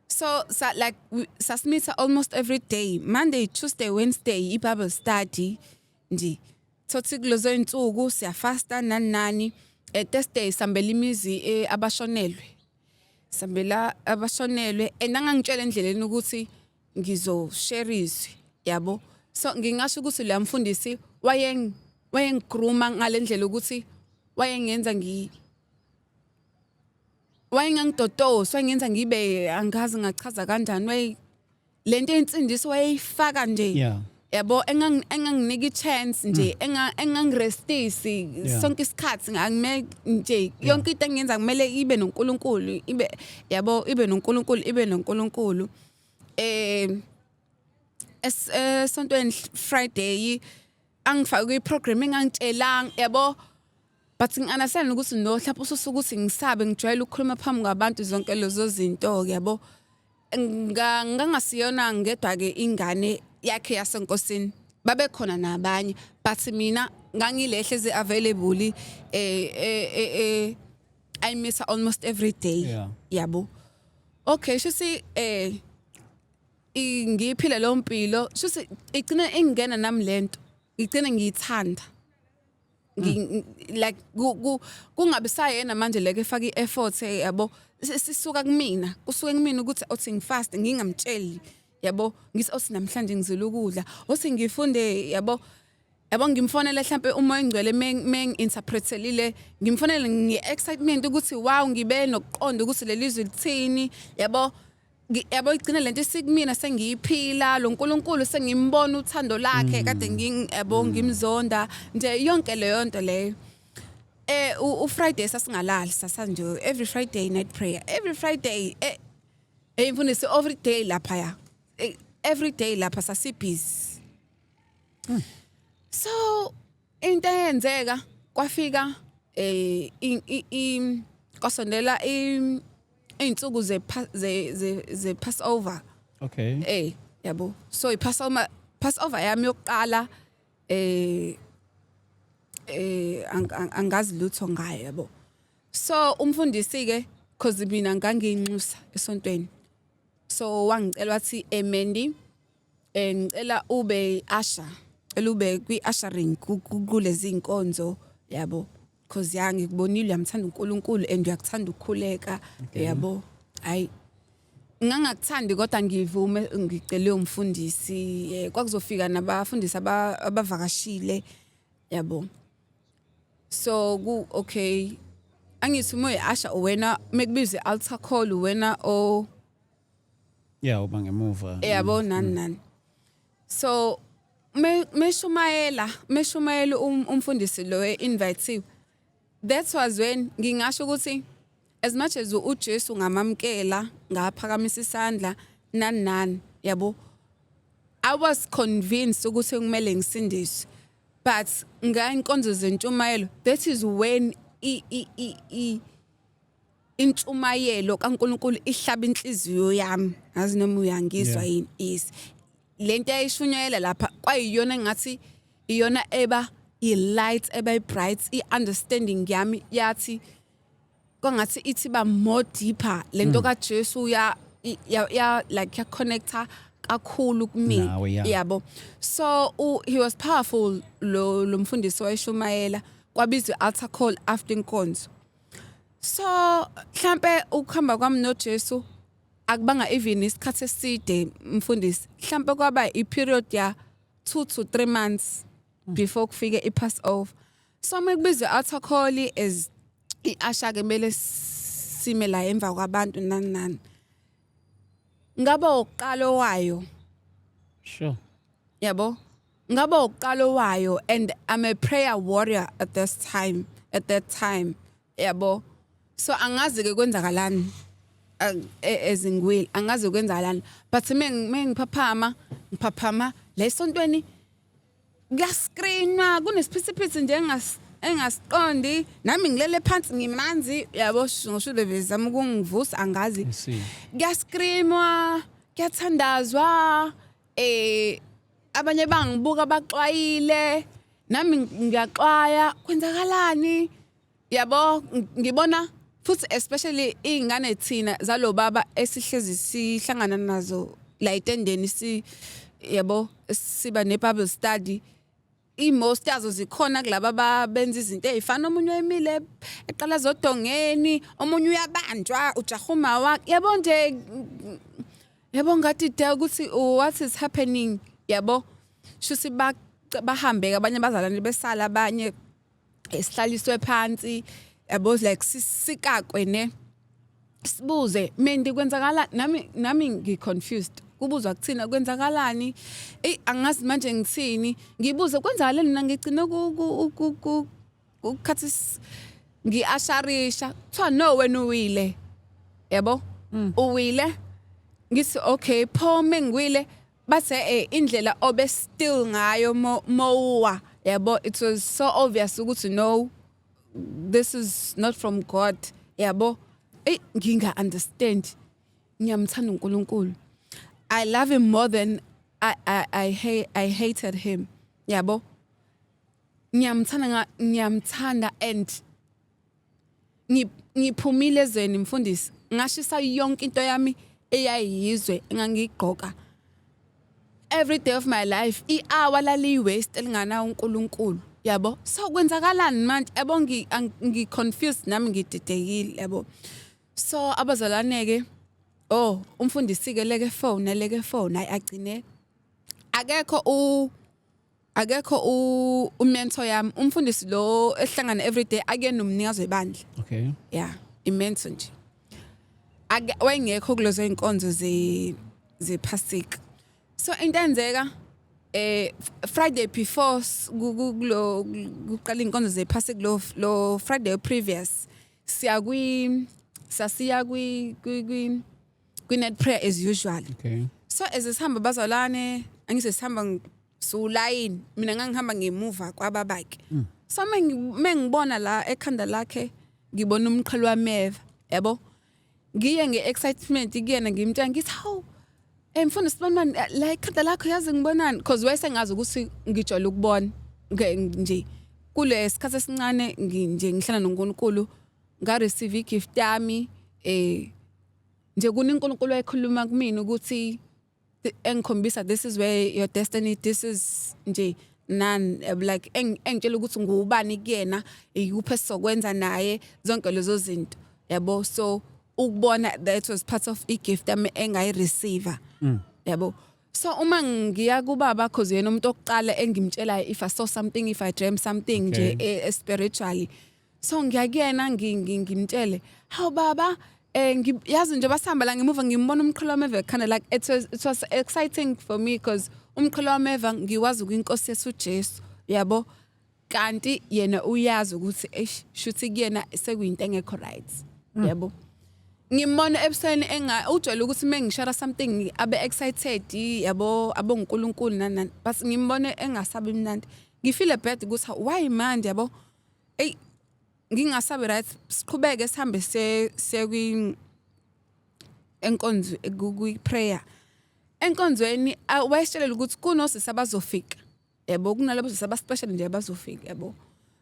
So sa like sasimitha almost every day, Monday, Tuesday, Wednesday, i-Bible study nje. Thothi kulezo insuku siyafasta nani nani, Thursday sambela imizi abashonelwe, sambela abashonelwe, and angangitshela endleleni ukuthi ngizoshare izwi, yabo. So ngingasho ukuthi lo mfundisi wayengigrooma ngalendlela ukuthi wayengenza wayengangitotosi, wayengenza ngibe, angazi ngachaza kanjani, waye lento yensindiso wayeyifaka nje, yabo, enganginika i-chance nje, engangirestisi sonke isikhathi, ngangime nje yonke into engiyenza kumele ibe noNkulunkulu, ibe, yabo, ibe noNkulunkulu, ibe noNkulunkulu. Esontweni Friday angifake kwi-program engangitshelanga, yabo, but ngi-understand ukuthi no, mhlawumbe ususuke ukuthi ngisabe, ngijwayele ukukhuluma phambi kwabantu, zonke lezo zinto-ke, yabo. Ngangasiyona ngedwa-ke ingane yakhe yasenkosini, babekhona nabanye, but mina ngangilehle ezi-available, I miss her almost every day, yabo. Okay, shuthi ngiyiphile leyo mpilo, shuthi igcine ingena nami lento, ngigcine ngiyithanda. Like kungabi sayena manje leke efaka i-effort, yabo, sisuka kumina, kusuke kumina ukuthi othi ngifast, ngingamtsheli, yabo, ngithi othi namhlanje ngizila ukudla, othi ngifunde, yabo, yabo, ngimfonele mhlambe umoya ongcwele meng interpretelile, ngimfonele nge-excitement ukuthi wow, ngibe nokuqonda ukuthi leli zwi lithini, yabo. Yabo, igcina lento isikumina, sengiyiphila lo nkulunkulu, sengimbona uthando lakhe kade yabo, ngimzonda nje, yonke leyo nto leyo. U-Friday sasingalali, sasanje every Friday night prayer, every Friday, mfundisi, every day lapha ya, every day lapha sasibusy. So into eyenzeka, kwafika kwasondela izinsuku ze Passover. Yabo, so iPassover, Passover yami yokuqala. Angazi lutho ngayo, yabo. So umfundisi ke, cause mina ngangiyinxusa esontweni, so wangicela wathi, "Emendi, ngicela ube usher, cela ube kwi ushering kulezi inkonzo, yabo, cause ya ngikubonile uyamthanda uNkulunkulu and uyakuthanda ukukhuleka," yabo. Hayi, ngangakuthandi kodwa ngivume, ngicele umfundisi. Kwakuzofika nabafundisi abavakashile, yabo. So ku okay, angithi uma uyi-usher wena, mekubizwe altar call, wena o Yeah, uba ngemuva. Yabo, nani nani. So meshumayela umfundisi lo invitee, that was when ngingasho ukuthi as much as uJesu ngamamkela, ngaphakamisa isandla, nani nani, yabo, I was convinced ukuthi kumele ngisindiswe, but ngayinkonzo zentshumayelo, that is when i i i, i intshumayelo kaNkuluNkulu ihlaba inhliziyo yami. Ngazi noma uyangizwa. Yini is lento ayishunyayela lapha kwayiyona engathi iyona eba i-light, eba i-bright, i-understanding yami yathi kwangathi ithi ba more deeper lento kaJesu ya like ya connecta kakhulu kumina. Nawe, yeah. Yabo. So he was powerful lo mfundisi wayeshumayela. Kwabizwa altar call after inkonzo. So mhlambe ukuhamba kwami noJesu akubanga even isikhathi eside, mfundisi. Mhlambe kwaba i-period ya 2 to 3 months before kufike i-Passover. So mekubizwe altar call as i-usher ke, kumele sime la emva kwabantu, nani nani. Ngaba uqalo wayo. Yabo, ngaba uqalo wayo, and I'm a prayer warrior at this time, at that time, yabo. So angazi ke kwenzakalani ezingwili, angazi kwenzakalani, but mengiphaphama, ngiphaphama la esontweni, kuyascreenwa, kunesiphithiphithi nje engasiqondi nami. Ngilele phansi ngimanzi, yabo, ngisho bebezama ukungivusa, angazi. I see. Kuyascreamwa, kuyathandazwa, abanye bangibuka baxwayile, nami ngiyaxwaya, kwenzakalani, yabo. Ngibona futhi especially izingane thina zalo baba esihlezi sihlangana nazo la etendeni, si yabo, siba ne Bible study, i-most yazo zikhona kulaba ababenza izinto ey'fana. Omunye wemile eqala zodongeni, omunye uyabanjwa, ujaha uma wakhe, yabo nje, yabo. Ngathi de ukuthi what is happening, yabo. Shuthi bahambe abanye abazalwane, besala abanye, esihlaliswe phansi, yabo, like sikakwe ne sibuze, "Mendi, kwenzakala?" Nami ngi-confused, kubuzwa kuthina, "Kwenzakalani?" Eyi, angazi manje ngithini, ngibuze kwenzakaleni. Mina ngigcine ukukhathi ngi-usherisha, kuthiwa, "No, wena uwile, yabo, uwile." Ngithi, "Okay, pho mengiwile?" Bathe indlela obe still ngayo mowuwa, yabo, it was so obvious ukuthi no, this is not from God, yabo. Ey, nginga understand. Ngiyamthanda uNkulunkulu, I love him more than I hated him, yabo. Ngiyamthanda, ngiyamthanda and ngiphumile ezweni, mfundisi, ngashisa yonke into yami eyayizwe engangigqoka every day of my life. I-hour laliyi-waste elinganawo uNkulunkulu, yabo. So kwenzakalani manje, yabo? Ngi-confused nami, ngididekile, yabo. So abazalwane ke, oh, umfundisi ke leke phone, leke phone, hayi, agcine akekho umentor yami, umfundisi lo ehlangana every day, akuyena umnikazi webandla. Yeah, imentor nje. Ake wayengekho kulezo inkonzo ze zephasika. So into enzeka Friday before kulo kuqala inkonzo zephasika, lo Friday previous, siya kwi sasiya kwi night prayer as usual. So as sihamba bazalwane, angise sihamba sulayini, mina ngangihamba ngemuva kwababakhe. So mengibona la ekhanda lakhe, ngibona umqhelo wameva, yabo. Ngiye nge-excitement kuyena, ngimtshela, ngithi, "Hawu, mfundisi bani, la ekhanda lakho yazi ngibonani?" Because wayesengazi ukuthi ngijwayele ukubona nje. Kule sikhathi esincane nje ngihlala noNkulunkulu, nga receive igift yami, nje kunoNkulunkulu wayekhuluma kumina ukuthi engikhombisa, "This is where your destiny, this is nje none," like engitshela ukuthi ngubani kuyena, ikuphi esizokwenza naye, zonke lezo zinto, yabo. So ukubona, that was part of i-gift yami engayireceive, yabo. So uma ngiya kubaba, 'cause yena umuntu okuqala engimtshelayo if I saw something, if I dream something nje spiritually. So ngiya kuyena, ngimtshele, "Hawu baba, yazi nje basihamba la ngemuva, ngimbona umqhele wameva ekhanda." Like it was exciting for me because umqhele wameva ngiwazi kwinkosi yethu uJesu, yabo. Kanti yena uyazi ukuthi eish, shuthi kuyena sekuyinto engekho right, yabo. Ngimbona ebusweni enga ujwayele ukuthi mengishara something abe excited, yabo, abonguNkulunkulu nani nani, but ngimbone engasabi mnandi. Ngifeel bad ukuthi why manje, yabo. Ey, ngingasabi right. Siqhubeke sihambe se kwi enkonzo, kwi prayer. Enkonzweni wayesitshelela ukuthi kunosisi abazofika, yabo, kunalabo sisi abaspecial nje abazofika, yabo.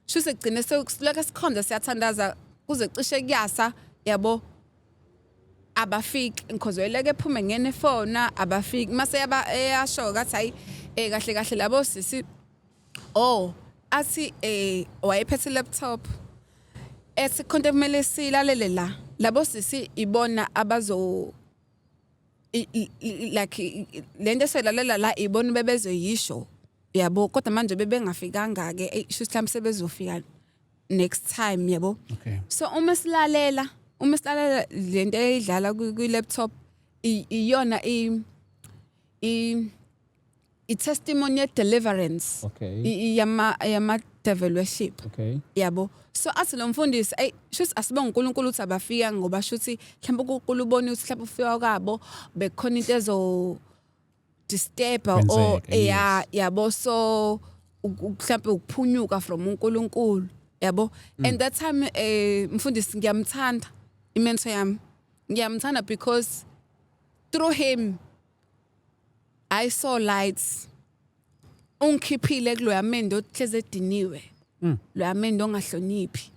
Shuse kugcine sekulokhu sikhonza, siyathandaza kuze cishe kuyasa, yabo, abafiki. Ngikhozweleke ephume ngene efona, abafiki. Mase yaba eyasho kathi, hayi, kahle kahle labo sisi, oh, athi wayephethe laptop, ethi khonto kumele silalele la, labo sisi ibona abazo like lento eselalela la, ibona bebezoyisho, yabo. Kodwa manje bebengafikanga ke, sho mhlawumbe sebezofika next time, yabo. So uma silalela lento eyidlala kwi laptop, iyona i testimony ye deliverance yama devil worship, yabo. So athi lo mfundisi, ey, shuthi asibonga uNkulunkulu ukuthi abafika, ngoba shuthi mhlawumbe uNkulunkulu ubone ukuthi mhlawumbe ufika kwabo bekukhona into ezo disturb or Kwenzeka, yes. Yeah, yabo. So mhlawumbe ukuphunyuka from uNkulunkulu, yabo. And that time, mfundisi, ngiyamthanda imentor yami, ngiyamthanda because through him I saw lights. Ungikhiphile kuloya mendo ohleze ediniwe, loya mendo ongahloniphi,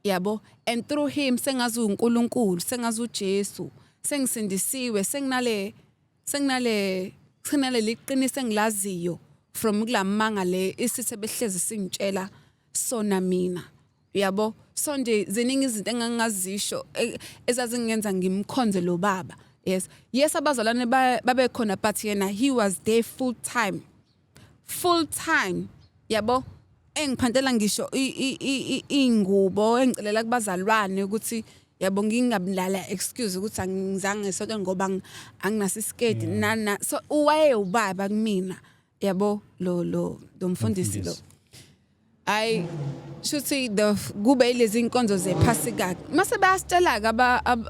yabo. And through him sengazi uNkulunkulu, sengazi uJesu, sengisindisiwe, senginale liqiniso engilaziyo from kulamanga le isithe behlezi singitshela sona mina, yabo. So nje ziningi izinto engangazisho ezazingenza ngimkhonze lo baba. Yes, abazalwane babe khona, but yena he was there full time, full time, yabo. Engiphantela ngisho ingubo, engicelela kubazalwane ukuthi, yabo, ngingabulala excuse ukuthi angizange sonke ngoba anginaso isiketi nana. So waye ubaba kumina, yabo, lo mfundisi lo. Mfundisi. Ayi, shuthi the kube ilezi inkonzo zephasika, mase bayasitshela ke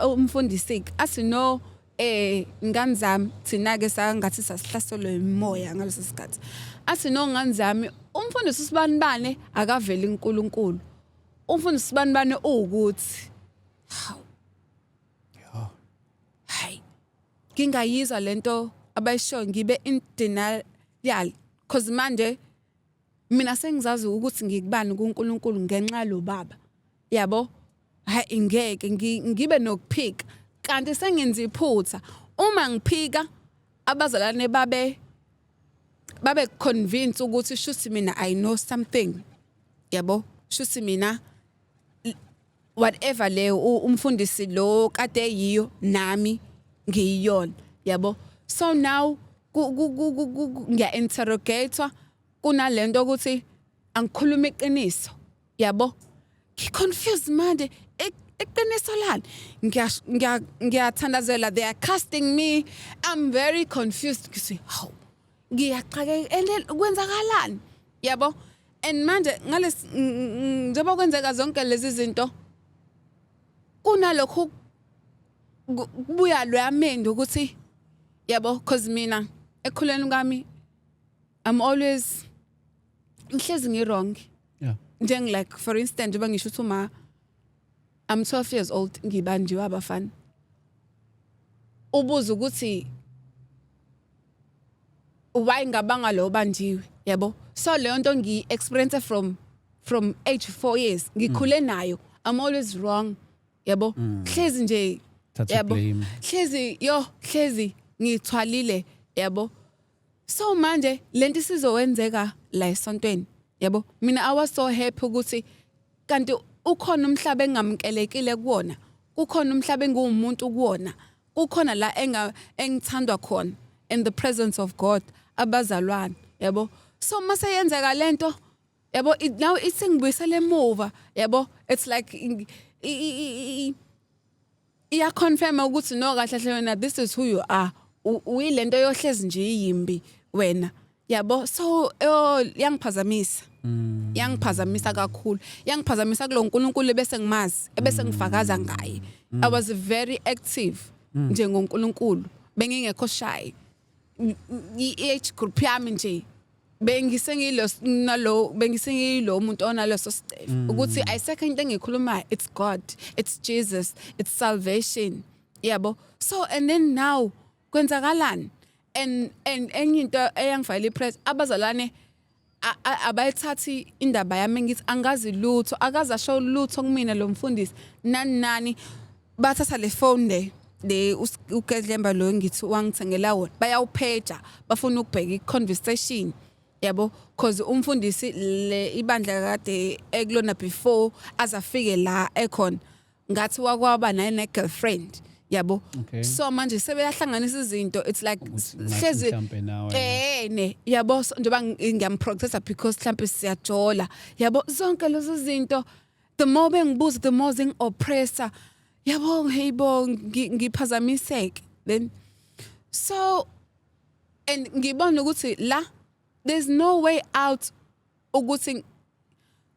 umfundisi, athi, "No, ngani zami, thina ke sangathi sasihlaselwe imoya ngaleso sikhathi." Athi, "No, ngani zami, umfundisi usibanibane akaveli uNkulunkulu, umfundisi usibanibane uwukuthi." Hawu! Hayi, ngingayizwa lento abayishoyo, ngibe in denial, 'cause manje mina sengizazi ukuthi ngikubani kuNkulunkulu ngenxa lo baba, yabo. Hayi, ngeke ngibe nokuphika, kanti sengenza iphutha uma ngiphika. Abazalwane babe convinced ukuthi shuthi mina I know something, yabo, shuthi mina whatever le umfundisi lo kade yiyo, nami ngiyiyona, yabo. So now ngiya interrogatewa kunalento ukuthi angikhuluma iqiniso, yabo. Ngiconfused manje, iqiniso lani? Ngiyathandazela, they are casting me. I'm very confused. Ngithi, hawu, ngiyaqhakeka and then kwenzakalani, yabo? And manje ngales njengoba kwenzeka zonke lezi zinto, kunalokhu kubuya loyamendo ukuthi, yabo, 'cause mina ekukhuleni kwami I'm always ngihlezi ngi-wrong. Njeng like for instance, njengoba ngisho ukuthi uma I'm 12 years old ngibanjiwe abafana, ubuza ukuthi why ngabanga lo banjiwe, yabo. So leyo nto ngiyi-experience from From age 4 years ngikhule nayo. I'm always wrong, yabo, hlezi nje. Thatha Yabo. Blame. Hlezi, yo, hlezi ngithwalile, yabo. So manje lento isizowenzeka la esontweni, yabo. Mina I was so happy ukuthi kanti ukhona umhlaba engamukelekile kuwona, kukhona umhlaba enguwumuntu kuwona, kukhona la enga engithandwa khona in the presence of God, abazalwane, yabo. So mase yenzeka lento, yabo, now isingibuyisela emuva, yabo. It's like iyaconfirm ukuthi no, kahle kahle wena, this is who you are. Uyilento yohlezi nje iyimbi wena, yabo. So oh, yangiphazamisa, yangiphazamisa kakhulu, yangiphazamisa kulo nkulunkulu bese ngimazi, ebese ngifakaza ngaye. I was very active njengonkulunkulu, bengingekho shy. I-age group yami nje bengisengilo nalo, bengisengilo umuntu onaleso sicefe ukuthi ayisekho into engikhulumayo, it's God, it's Jesus, it's salvation, yabo. So and then now kwenzakalani? And enye into eyangifakela ipress, abazalwane abayithathi indaba yami. Ngithi angazi lutho, akaze asho lutho kumina lo mfundisi, nani nani. Bathatha le phone le uGedlemba lo ngithi wangithengela wona, bayawupheja, bafuna ukubheka i-conversation, yabo, cause umfundisi le ibandla kade ekulona before azafike la ekhona, ngathi wakwaba naye ne-girlfriend, yabo. So manje sebeyahlanganisa izinto. It's like Ukuthi ngathi hlezi mhlampe nawe. Eh ne, yabo. So njengoba ngiyamprotecta because mhlampe siyajola, yabo, zonke lezo zinto, the more bengibuza, the more zingi-oppressa, yabo. Hey bo, ngiphazamiseke then. So and ngibona ukuthi la there's no way out ukuthi,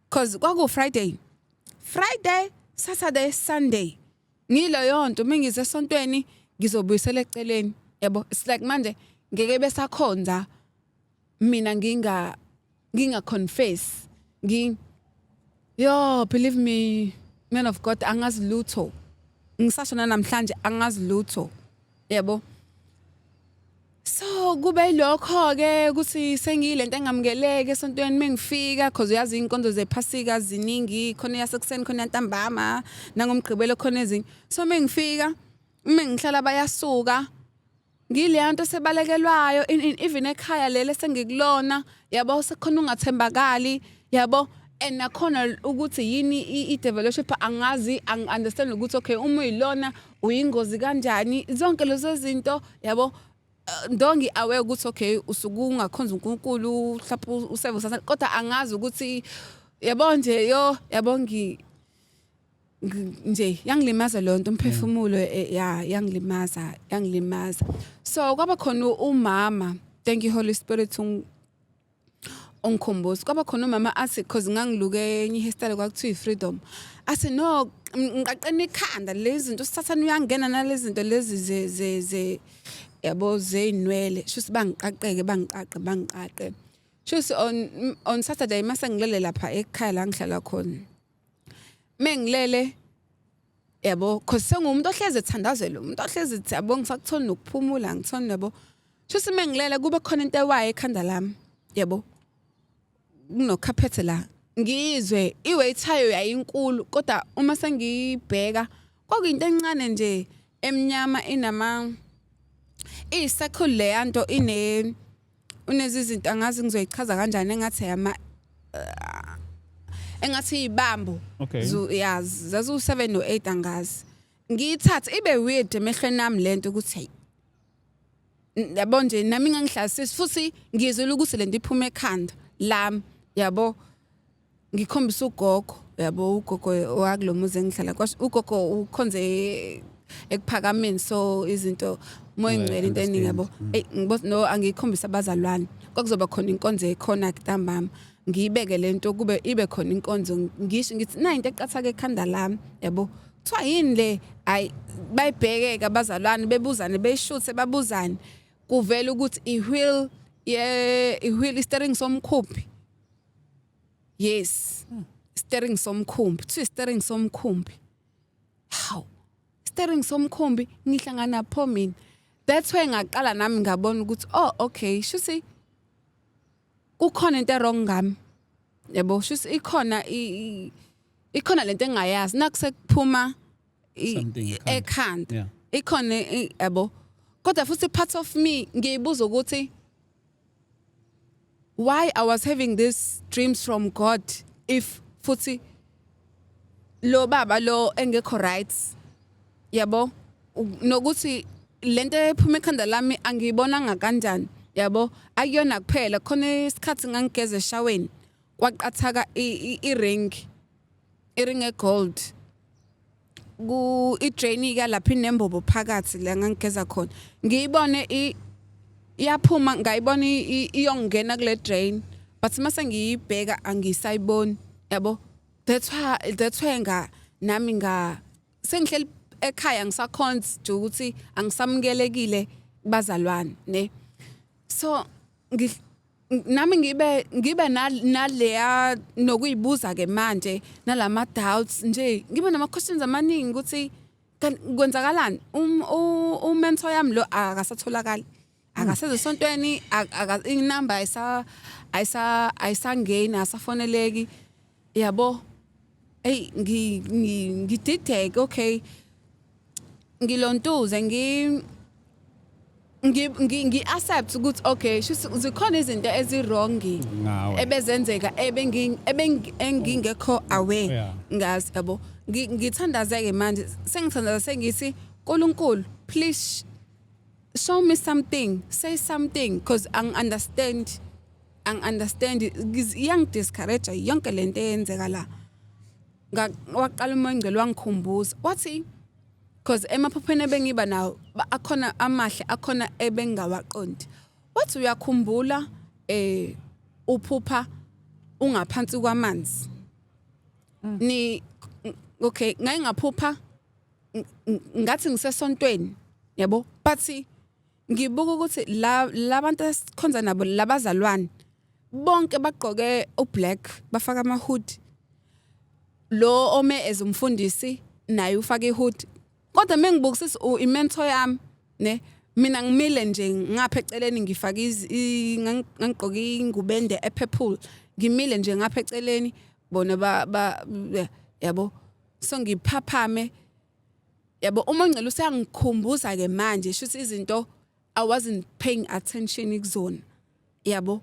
cause kwaku Friday, Saturday, Sunday, ngileyo nto mingize esontweni ngizobuyisela eceleni, yabo. It's like manje ngeke besakhonza mina nginga confess ngi yo. Believe me, man of God, angazi lutho. Ngisasho namhlanje, angazi lutho, yabo. So kube lokho ke ukuthi sengiyilento engamukeleke esontweni mengifika, cause uyazi inkonzo zephasika ziningi, khona yasekuseni, khona yantambama, nangomgqibelo khona ezinye. So mengifika, mengihlala, bayasuka. Ngileya nto sebalekelwayo even ekhaya lele sengikulona, yabo, sekukhona ungathembakali, yabo. And nakhona ukuthi yini i-developship angazi, angi-understand ukuthi okay, uma uyilona uyingozi kanjani, zonke lezo zinto, yabo. Ndo ngi-aware ukuthi okay, usuke ungakhonza uNkulunkulu, mhlawumbe useve usathane, kodwa angazi ukuthi, yabo nje, yo, yabo, nje yangilimaza leyo nto umphefumulo, ya, yangilimaza, yangilimaza. So kwaba khona umama, thank you Holy Spirit, ungikhumbuza, kwaba khona umama athi, cause ngangiluke enye hairstyle kwakuthiwa i-freedom, athi no, ngiqaqena ikhanda lezi zinto, usathane uyangena nalezi zinto lezi ze yabo zeyinwele. Shuthi bangiqaqeke, bangiqaqe, bangiqaqe. Shuthi on Saturday mase ngilele lapha ekhaya la ngihlala khona, mengilele, yabo, cause sengumuntu ohleze ethandazela, umuntu ohlezi ethi, yabo, ngisakutholi nokuphumula, ngithoni, yabo. Shuthi mengilele kube khona into ewayo ekhanda lami, yabo, kunokhaphethe la, ngizwe iweight yayo yayinkulu, kodwa uma sengibheka kwakuyinto encane nje emnyama, inama iyi-circle leya nto, ine unezi zinto, angazi ngizoyichaza kanjani, engathi yama engathi izibambo. Ya, zazu 7 no 8, angazi. Ngiyithathe ibe weird emehlweni ami lento ukuthi hey, yabo nje, nami ngangihlasisi futhi ngizwile ukuthi lento iphuma ekhanda lami, yabo. Ngikhombisa ugogo, yabo, ugogo wakulo muzi engihlala kwasho, ugogo ukhonze ekuphakameni, so izinto moya ingcwele, into eningi, yabo. Ey, ngibo no, angikhombisa abazalwane, kwakuzoba khona inkonzo ekhona ntambama, ngiyibeke lento kube ibe khona inkonzo, ngisho ngithi na into eqathaka ekhanda lami, yabo. Kuthiwa yini le? Hayi, bayibheke abazalwane, bebuzane, beyishuthe, babuzane, kuvela ukuthi i-wheel ye i-wheel, i-steering somkhumbi. Yes, steering somkhumbi, kuthiwa steering somkhumbi. Hawu, steering somkhumbi, ngihlangana pho mina? That's why ngaqala nami ngabona ukuthi oh okay, shuthi kukhona into wrong ngami. Yabo, shuthi ikhona ikhona lento engayazi nakusekuphuma Something ekhanda. Ekhanda. Ikhona yabo, kodwa futhi part of me ngiyibuza ukuthi why I was having these dreams from God if futhi lo baba lo engekho right, yabo, nokuthi lento ephuma ekhanda lami angiyibonanga kanjani, yabo. Akuyona kuphela, khona isikhathi ngangigeza eshaweni, kwaqathaka i-ring egold ku i-drain ka lapha inembobo phakathi la ngangigeza khona. Ngiyibone iyaphuma, ngayibona iyongena kule drain, but mase ngiyibheka angisayiboni, yabo. That's why nga nami nga sengihleli ekhaya, ngisakhonza nje ukuthi angisamukelekile kubazalwane, ne. So nami ngibe naleya nokuyibuza ke manje nalama doubts nje, ngibe nama questions amaningi ukuthi kwenzakalani. Umentor yami lo akasatholakali, akaseze esontweni, inamba ayisangeni, asafoneleki, yabo. Hey, ngidideke, okay, ngilontuze ngi ngi ngi accept ukuthi okay, shuthi zikhona izinto ezi-wrong Ngawe. Ebezenzeka engingekho aware ngazi, yabo. Ngithandaze-ke manje, sengithandaza sengithi, "Nkulunkulu, please show me something, say something, because angi-understand, angi-understand." Iyangi-discourage yonke lento eyenzeka la. Waqala uMoya oNgcwele wangikhumbuza, wathi because emaphupheni ebengiba nawo akhona amahle, akhona ebengingawaqondi. Wathi, "Uyakhumbula uphupha ungaphansi kwamanzi?" Ni okay, ngake ngaphupha ngathi ngisesontweni, yabo, but ngibuka ukuthi la labantu esikhonza nabo, labazalwane bonke bagqoke ublack, bafaka ama hood. Lo ome as umfundisi naye ufake ihood, kodwa mengibukisisa imentor yami, ne, mina ngimile nje ngapha eceleni, ngifake ngangigqoke ingubo ende epurple, ngimile nje ngapha eceleni, bona ba yabo. So ngiphaphame, yabo, uma ngcela useyangikhumbuza ke manje, shuthi izinto I wasn't paying attention kuzona, yabo,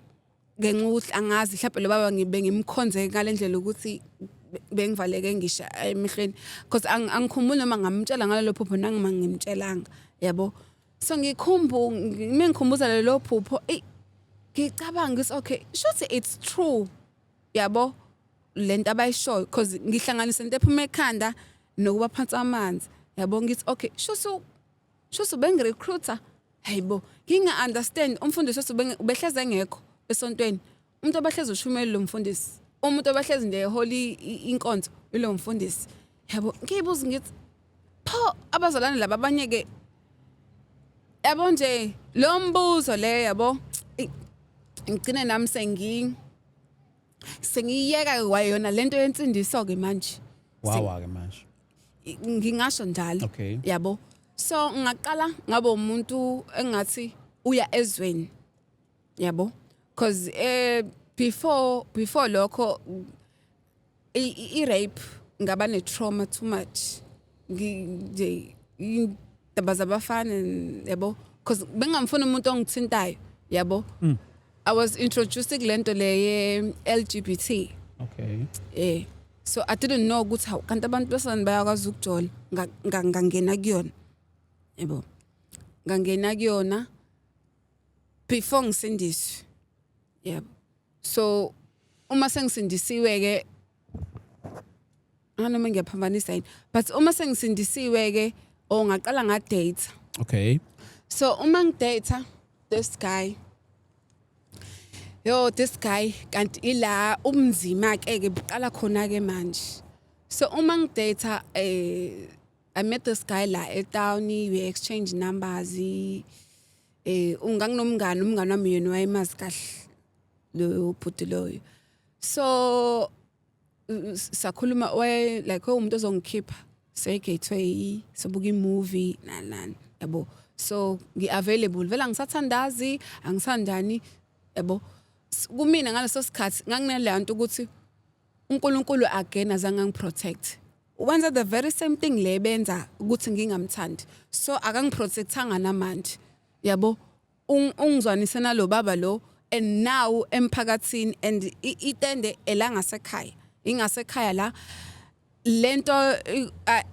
ngenxa ukuthi angazi mhlawumbe lo baba ngibe ngimkhonze ngalendlela ukuthi bengivaleke ngisho emehlweni, because angikhumbuli noma ngamtshela ngalelo phupho nangima ngimtshelanga, yabo. So ngikhumbu mengikhumbuza lelo phupho, ey, ngicabanga ukuthi okay, shuthi it's true, yabo, lento abayishoyo, because ngihlanganisa into ephuma ekhanda nokuba phansi amanzi, yabo. Ngithi okay, shuthi bengirecruiter. Hayibo, nginga understand umfundisi othi ubehleze engekho esontweni, umuntu abahlezi ushumela lo mfundisi, umuntu abahlezi nje eholi inkonzo ilo mfundisi, yabo. Ngiyibuza ngithi pho abazalwane laba abanye ke, yabo, nje lo mbuzo le, yabo. Ngigcine nami sengiyeka kwayona lento yensindiso ke manje. Wawa ke manje. Ngingasho njalo. Yabo, so ngaqala ngabe umuntu engathi uya ezweni, yabo, cause before lokho i rape, ngaba ne trauma too much. Nje indaba zabafana, yabo, cause bengamfuna umuntu ongithintayo, yabo. I was introduced kulento le ye LGBT. So I didn't know ukuthi hawu, kanti abantu besifazane bayakwazi ukujola. Ngangena kuyona, yabo, ngangena kuyona before ngisindiswe, yabo. So uma sengisindisiwe ke, noma ngiyaphambanisa yini, but uma sengisindisiwe ke, oh, ngaqala nga date. So uma ngidate this guy, yo, this guy, kanti ila umzima ke ke buqala khona ke manje. So uma ngidate, I met this guy la etown, we exchange numbers. Unganginomngani, umngani wami yena wayemazi kahle lo bhuti loyo. So sakhuluma, waye like umuntu ozongikhipha se-Gateway, sobuka imovie nani nani, yabo. So ngi-available vele, angisathandazi, angisandani, yabo. Kumina ngaleso sikhathi nganginaleyo nto ukuthi uNkulunkulu again azange angiprotect, wenza the very same thing le benza ukuthi ngingamthandi, so akangiprotectanga namanje, yabo. Ungizwanise nalo baba lo and now emphakathini and itende elangasekhaya, ingasekhaya la lento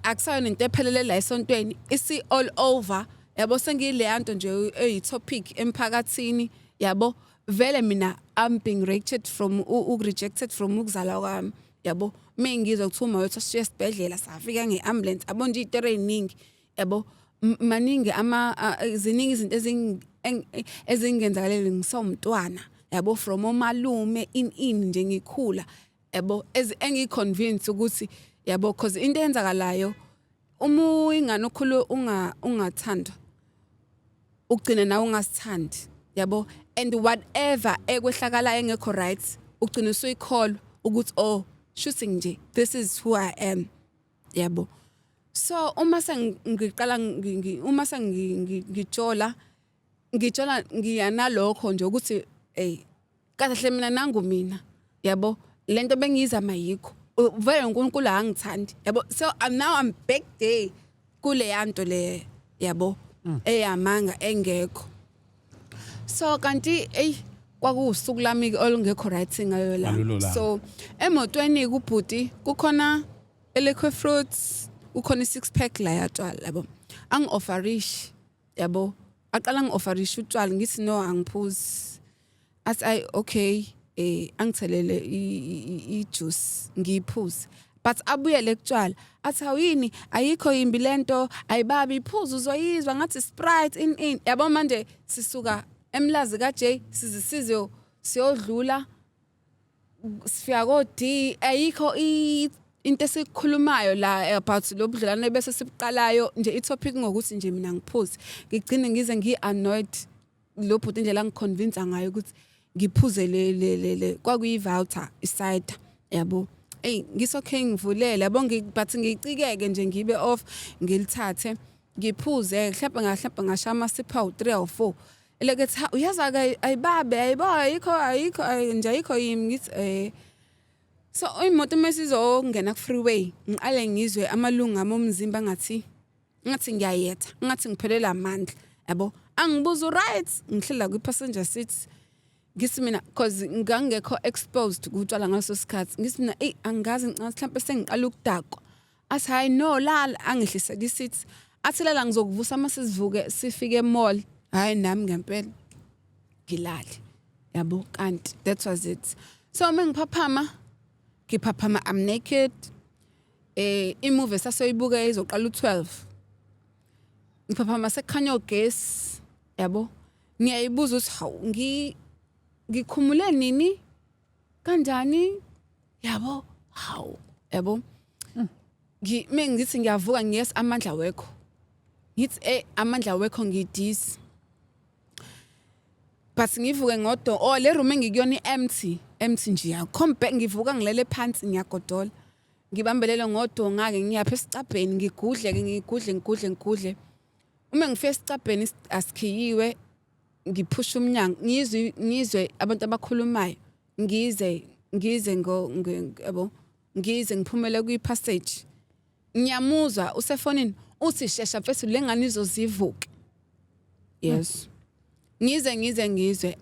akusayona into ephelele la esontweni, isi all over, yabo. Sengiyileya nto nje eyi-topic emphakathini, yabo. Vele mina I'm being rejected from rejected from ukuzalwa kwami, yabo. Mengizwa kuthiwa uma wethu asishiye esibhedlela, safika nge-ambulance, yabo nje, iy'tori ey'ningi, yabo. Maningi ama ziningi izinto ezingenzakalele ngisawumntwana, yabo, from omalume in nje ngikhula, yabo, engiconvince ukuthi, yabo, cause into eyenzakalayo uma uyingane ukhulu ungathandwa, ugcine nawe ungasithandi, yabo, and whatever ekwehlakalayo engekho right, ugcine usuyikholwa ukuthi, "Oh, shooting nje, this is who I am," yabo. So uma sengiqala uma sengijola, ngijola ngiya nalokho nje ukuthi, hey, kahle mina nangu mina, yabo, lento bengiyizama yikho vele uNkulunkulu angithandi, yabo. So now I'm back there kule yanto le, yabo, eyamanga engekho. So kanti ey, kwakuwusuku lami olungekho right ngayo la. Ngalolo langa. So emotweni kubhuti kukhona liquor fruits, kukhona i-six pack la yatshwala, yabo. Angi-offerish, yabo, aqala ngi-offerisha utshwala, ngithi, "No, angiphuzi." Athi, "Ayi, okay." Angithelele i-juice, ngiyiphuze, but abuyele kutshwala, athi, "Awuyini, ayikho yimbi lento, ayibabi, iphuze uzoyizwa ngathi Sprite in, yabo. Manje sisuka eMlazi ka J, size siyodlula, sifika ko D, ayikho into esikhulumayo la about lo budlelwane bese sibuqalayo nje. I-topic ngokuthi nje mina ngiphuze, ngigcine ngize ngi-annoyed lo bhuti, indlela angiconvince ngayo ukuthi ngiphuze le kwakuyi-Valta i-cider, yabo. Ey, ngisokhe ngivulele, yabo, but ngicikeke nje, ngibe off, ngilithathe, ngiphuze, mhlawumbe ngashaya amasipha awu-3, awu-4, elekethi, "Ha, uyaza ke, ayibabe, ayibo, ayikho nje, ayikho yimi." Ngithi, so imoto mesizongena ku freeway, ngiqale ngizwe amalunga ami omzimba ngathi ngiyayetha, ngathi ngiphelele amandla, yabo. Angibuza, "Right?" Ngihlela kwi passenger seat, ngithi mina, cause ngangekho exposed kutshwala ngaleso sikhathi, ngithi mina, "Ey, angazi, ngicabanga mhlawumbe sengiqala ukudakwa." Athi, "Hayi, no, lala." Angehlisela i-seat, athi, "Lala, ngizokuvusa uma sizivuke sifike emall." Hayi, nami ngempela ngilale, yabo. Kanti that was it. So uma ngiphaphama, ngiphaphama I'm naked. Imovie sasoyibuka izoqala u12. Ngiphaphama sekukhanya ugesi, yabo. Ngiyayibuza ukuthi, hawu, ngikhumule nini, kanjani, yabo, hawu, yabo. Mengithi ngiyavuka, ngiyes amandla wekho, ngithi, amandla wekho, ngidisi, but ngivuke ngodo, oh, le room engikuyona i-empty, empty nje, akho mbhe. Ngivuka ngilele phansi, ngiyagodola, ngibambelele ngodonga ke, ngiyapha esicabheni, ngigudle ke, ngigudle, ngigudle, ngigudle. Uma ngifika esicabheni, asikhiyiwe. Ngiphusha umnyango, ngizwe abantu abakhulumayo, ngize ngo yabo, ngize ngiphumele kwi-passage, ngiyamuzwa usefonini, uthi, "Shesha mfethu, lengane izozivuke." Yes, ngize ngizwe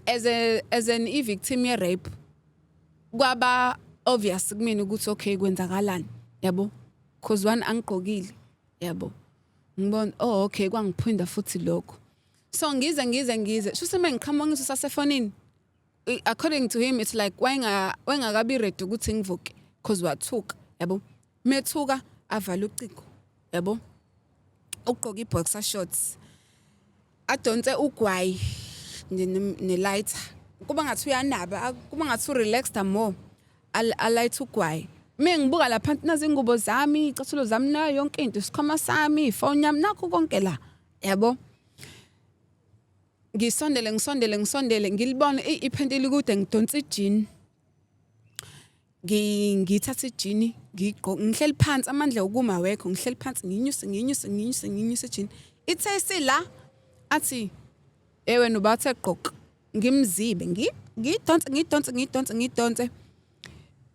as an i-victim ye-rape, kwaba obvious kumina ukuthi, okay, kwenzakalani, yabo, cause one, angigqokile, yabo. Ngibona, oh, okay, kwangiphinda futhi lokho. So ngize shuse mengiqhamuka, ngithi sasefonini. According to him, it's like wayengakabi ready ukuthi ngivuke, cause wathuka, yabo. Methuka, avala ucingo, yabo, ugqoka i-boxer shorts, adonse ugwayi nje ne-lighter, kuba ngathi uyanaba, kuba ngathi urelaxed more, alight ugwayi. Mengibuka lapha, nazi ingubo zami, icathulo zami, nayo yonke into, isikhwama sami, ifoni yami, nakho konke la, yabo. Ngisondele, ngisondele, ngisondele, ngilibone iphenti likude, ngidonsa ijini, ngithatha ijini, ngigqoke, ngihleli phansi, amandla okuma wekho, ngihleli phansi, nginyuse, nginyuse, nginyuse, nginyuse ijini, ithe sila, athi, "Ewe, wena ubathe gqoka." Ngimzibe. Ngidonse, ngidonse, ngidonse, ngidonse.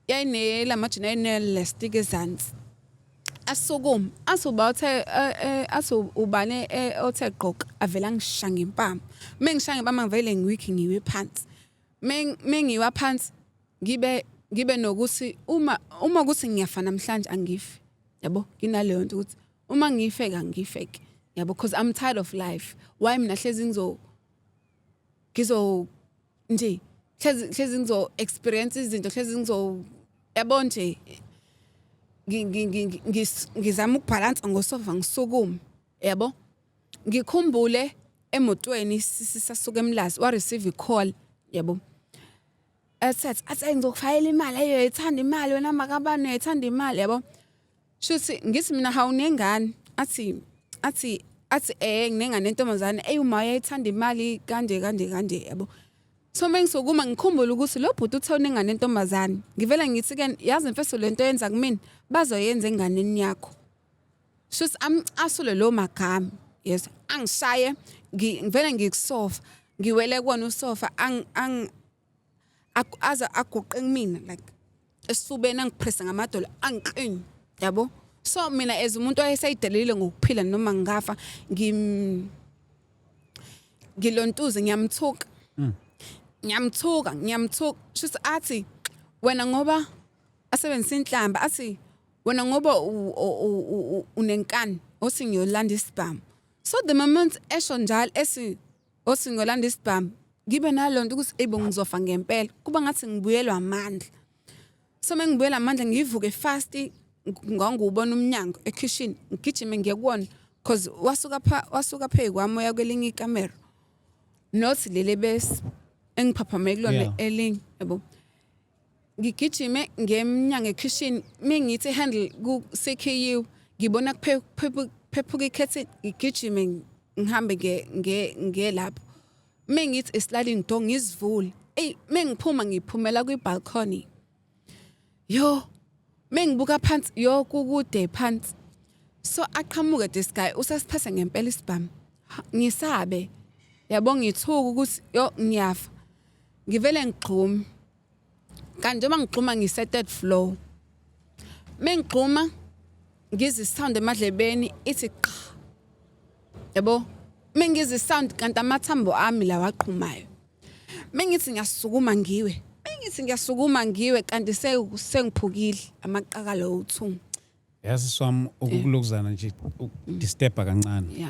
Yayine lamajini ayine-elastic ezansi. Asukume, asuba uthe athi ubane othe gqoka, avela angishaya ngempama. Mengishaya ngempama, ngivele ngiwikhi, ngiwe phansi. Mengiwa phansi, ngibe nokuthi uma ukuthi ngiyafa namhlanje, angifi, yabo. Nginaleyo nto ukuthi uma ngifeka, ngifeke, yabo, because I'm tired of life. Why mina hlezi ngizo nje, hlezi ngizo experience izinto, hlezi ngizo, yabo nje, ngizama ukubhalansa ngosofa, ngisukume, yabo. Ngikhumbule emotweni sisasuka eMlazi, wa receive i-call, yabo, athi, "Ayi, ngizokufakela imali. Ayo, uyayithanda imali wena, makabani, uyayithanda imali," yabo. Shuthi ngithi mina, "Hawu, nengane?" Athi, "Nginengane entombazane. Ey, uma uyayithanda imali kanje kanje kanje," yabo. So mengisukuma, ngikhumbule ukuthi lo bhuti uthe unengane entombazane. Ngivela ngithi ke, "Yazi mfethu, lento yenza kumina bazoyenza enganeni yakho." Shuthi amcasule lo magama, yes, angishaye. Ngivele ngikusofa, ngiwele kuwona usofa, ang ang aze aguqe kumina like esifubeni, angipressa ngamadolo, angiqini, yabo. So mina as umuntu owayeseyidelile ngokuphila, noma ngingafa, ngilontuze, ngiyamthuka, ngiyamthuka, ngiyamthuka. Shuthi athi, "Wena," ngoba asebenzisa inhlamba, athi, "Wena ngoba unenkani, othi ngiyolanda isibhamu." So the moment esho njalo, esi othi ngiyolanda isibhamu, ngibe nalonto ukuthi ebo ngizofa ngempela, kuba ngathi ngibuyelwa amandla. So mengibuyela amandla, ngivuke fast, ngangiwubona umnyango ekhishini, ngigijime ngiye kuwona, cause wasuka phezu kwami, oya kwelinye ikamero, not leli bese engiphaphame kulona, elinye, yabo. Ngigijime ngemnyango ekhishini, mengithi handle ku CKU, ngibona kuphephuka ikhethini, ngigijime ngihambe nge lapho. Mengithi i-sliding door, ngizivule. Ey, mengiphuma, ngiphumela kwi balcony. Yo, mengibuka phansi, yo, kukude phansi. So aqhamuke this guy, usasiphatha ngempela isibhamu. Ngisabe, yabo, ngithuka ukuthi yo, ngiyafa. Ngivele ngigxume. Kanti njengoba ngigxuma ngise third floor, mengigxuma ngizwe isound emadlebeni, ithi qha, yabo. Mengizwe isound, kanti amathambo ami lawa aqhumayo. Mengithi ngiyasukuma ngiwe, mengithi ngiyasukuma ngiwe, kanti sengiphukile amaqakala owu2. Yazi swami, ukukulokuzana nje, ukudisturba kancane,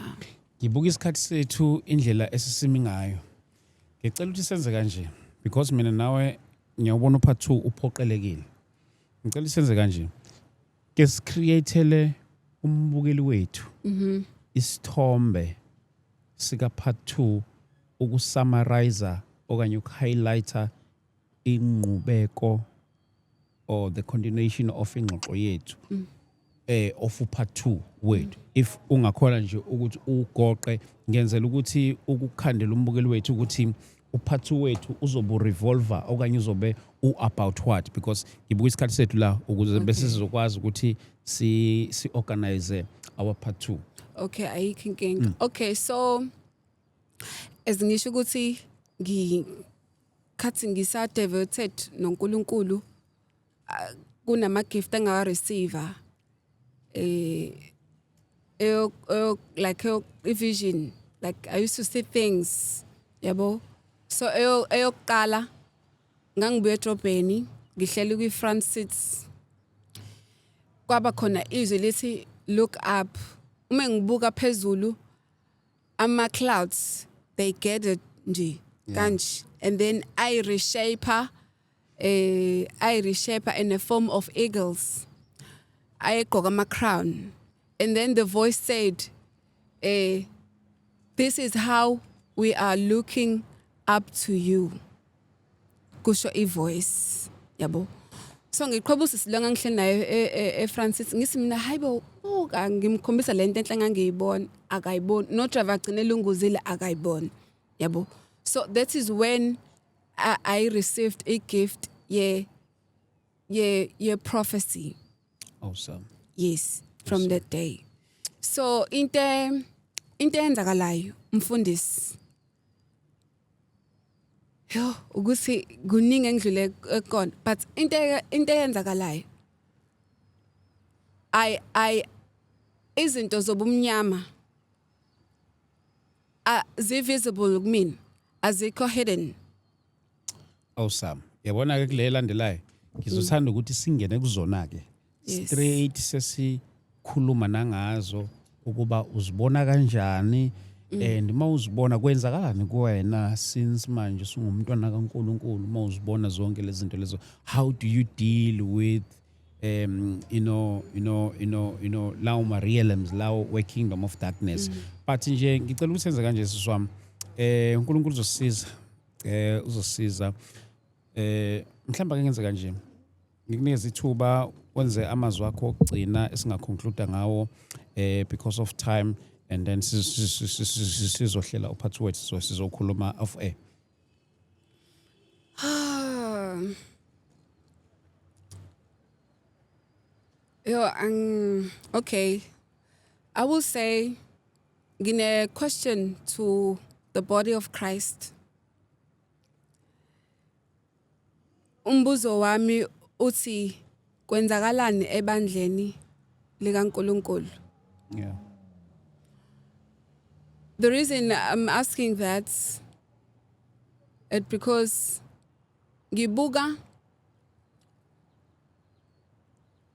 ngibuka isikhathi sethu, indlela esisimi ngayo. Ngicela ukuthi senze kanje, because mina nawe ngiyawubona upart 2 uphoqelekile. Ngicela senze kanje ke, sicreatele umbukeli wethu isithombe sika part 2, ukusummarize okanye ukuhighlighta ingqubeko or the continuation of ingxoxo yethu of part 2 wethu. If ungakhona nje ukuthi ugoqe, ngenzela ukuthi ukukhandela umbukeli wethu ukuthi upart 2 wethu uzobe revolve okanye uzobe u-about what, because ngibuka isikhathi sethu la, ukuze bese sizokwazi ukuthi si organize our part 2. Okay, ayikho inkinga. Okay, so as ngisho ukuthi ngikhathi ngisa devoted noNkulunkulu, kunama gift engawa receive like vision, like I used to see things, yabo. So eyokuqala, ngangibuya edrobheni, ngihleli kwi front seats, kwaba khona izwi lithi, "Look up." Uma ngibuka phezulu, ama clouds, they gathered nje kanje, and then I reshape in the form of eagles, ayegqoka ama crown. And then the voice said, "This is how we are looking up to you," kusho ivoice, yabo. So ngiqhweba usisi lo ngangihleli naye eFrancis, ngithi mina, "Hayibo, buka." Ngimkhombisa lento enhle engangiyibona, akayiboni. No driver agcine elunguzile, akayiboni, yabo. So that is when I received a gift ye prophecy. Awesome. Yes, from that day. So into eyenzakalayo, mfundisi, Yo, ukuthi kuningi engidlule ekona, but into eyenzakalayo, I izinto zobumnyama zi visible kumina, azikho hidden. Awesome. Yabona ke, kule elandelayo ngizothanda ukuthi singene kuzona ke straight, sesikhuluma nangazo ukuba uzibona kanjani and uma uzibona kwenzakalani kuwena, since manje usungumntwana kaNkuluNkulu. Uma uzibona zonke lezi zinto lezo, how do you deal with lawo ma realms lawo we kingdom of darkness? But nje ngicela ukuthi senze kanje, sisi wami. UNkulunkulu uzosiza, uzosiza. Mhlawumbe ake ngenze kanje, ngikunikeza ithuba wenze amazwi akho okugcina esingaconclude ngawo because of time, and then sizohlela upart wethu, so sizokhuluma off air. Ah. Yo, okay. I will say, ngine question to the body of Christ. Umbuzo wami uthi, kwenzakalani ebandleni likaNkuluNkulu? The reason I'm asking that it because ngibuka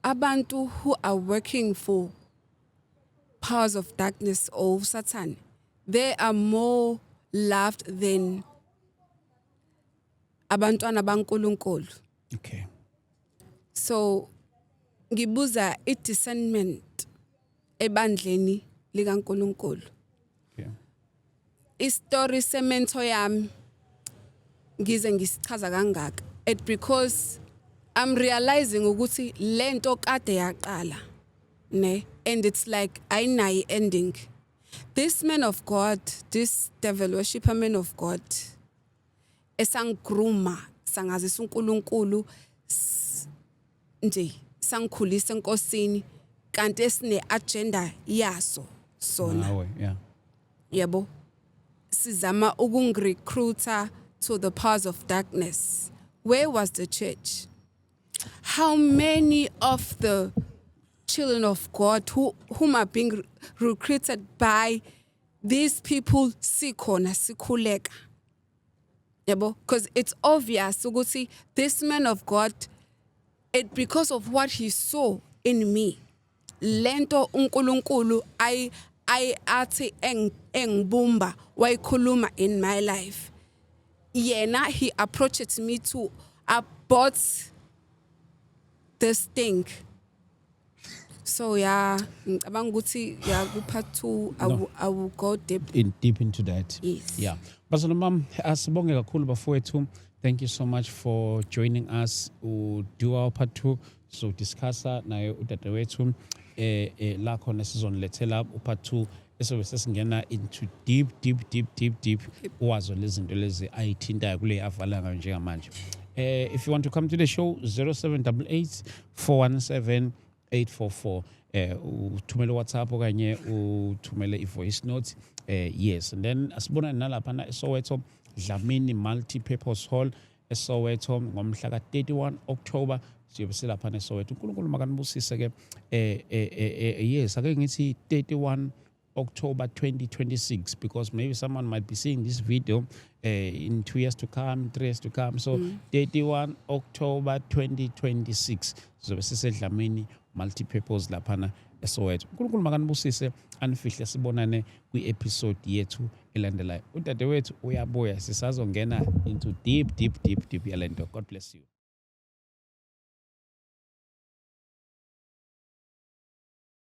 abantu who are working for powers of darkness or Satan, they are more loved than abantwana baNkulunkulu. So ngibuza i-discernment ebandleni likaNkulunkulu. Istory sementor yami ngize ngisichaza kangaka it because I'm realizing ukuthi lento kade yaqala ne, and it's like ayinayi ending. This man of God, this devil worshipper man of God, esangigrooma, sangazisa uNkulunkulu nje, sangikhulisa enkosini, kanti esine agenda yaso sona. Nawe, yeah. Yabo, sizama ukungirecruiter to the powers of darkness. Where was the church? How many of the children of God whom are being recruited by these people sikhona sikhuleka? Yabo, because it's obvious ukuthi this man of God, it because of what he saw in me, lento uNkulunkulu ay athi engibumba wayikhuluma in my life, yena he approached me to abort this thing. So yeah, ngicabanga ukuthi yeah, ku part 2 No. I will go deep. In deep into that. Yes. Yeah, bazalwane bami, asibonge kakhulu bafowethu. Thank you so much for joining us. We do our part 2, so discussa naye udadewethu la khona sizonilethela upart 2 esobe sesingena into deep, deep, deep, deep, deep wazo lezi zinto lezi ayithintayo kule avala ngayo njengamanje. If you want to come to the show, 0788 417 844, uthumele WhatsApp okanye uthumele i-voice note. Yes, and then asibonane nalaphana eSoweto, Dlamini Multi-Purpose Hall eSoweto, ngomhla ka-31 October siyobe silaphana eSoweto. UNkulunkulu makanibusise ke. Yes, ake ngithi 31 October 2026, because maybe someone might be seeing this video in 2 years to come, 3 years to come. So 31 October 2026 sizobe siseDlamini Multi-Purpose laphana eSoweto. UNkulunkulu makanibusise, anifihle, sibonane kwi-episode yethu elandelayo. Udadewethu uyabuya, sisazongena into deep, deep, deep, deep yalento. God bless you.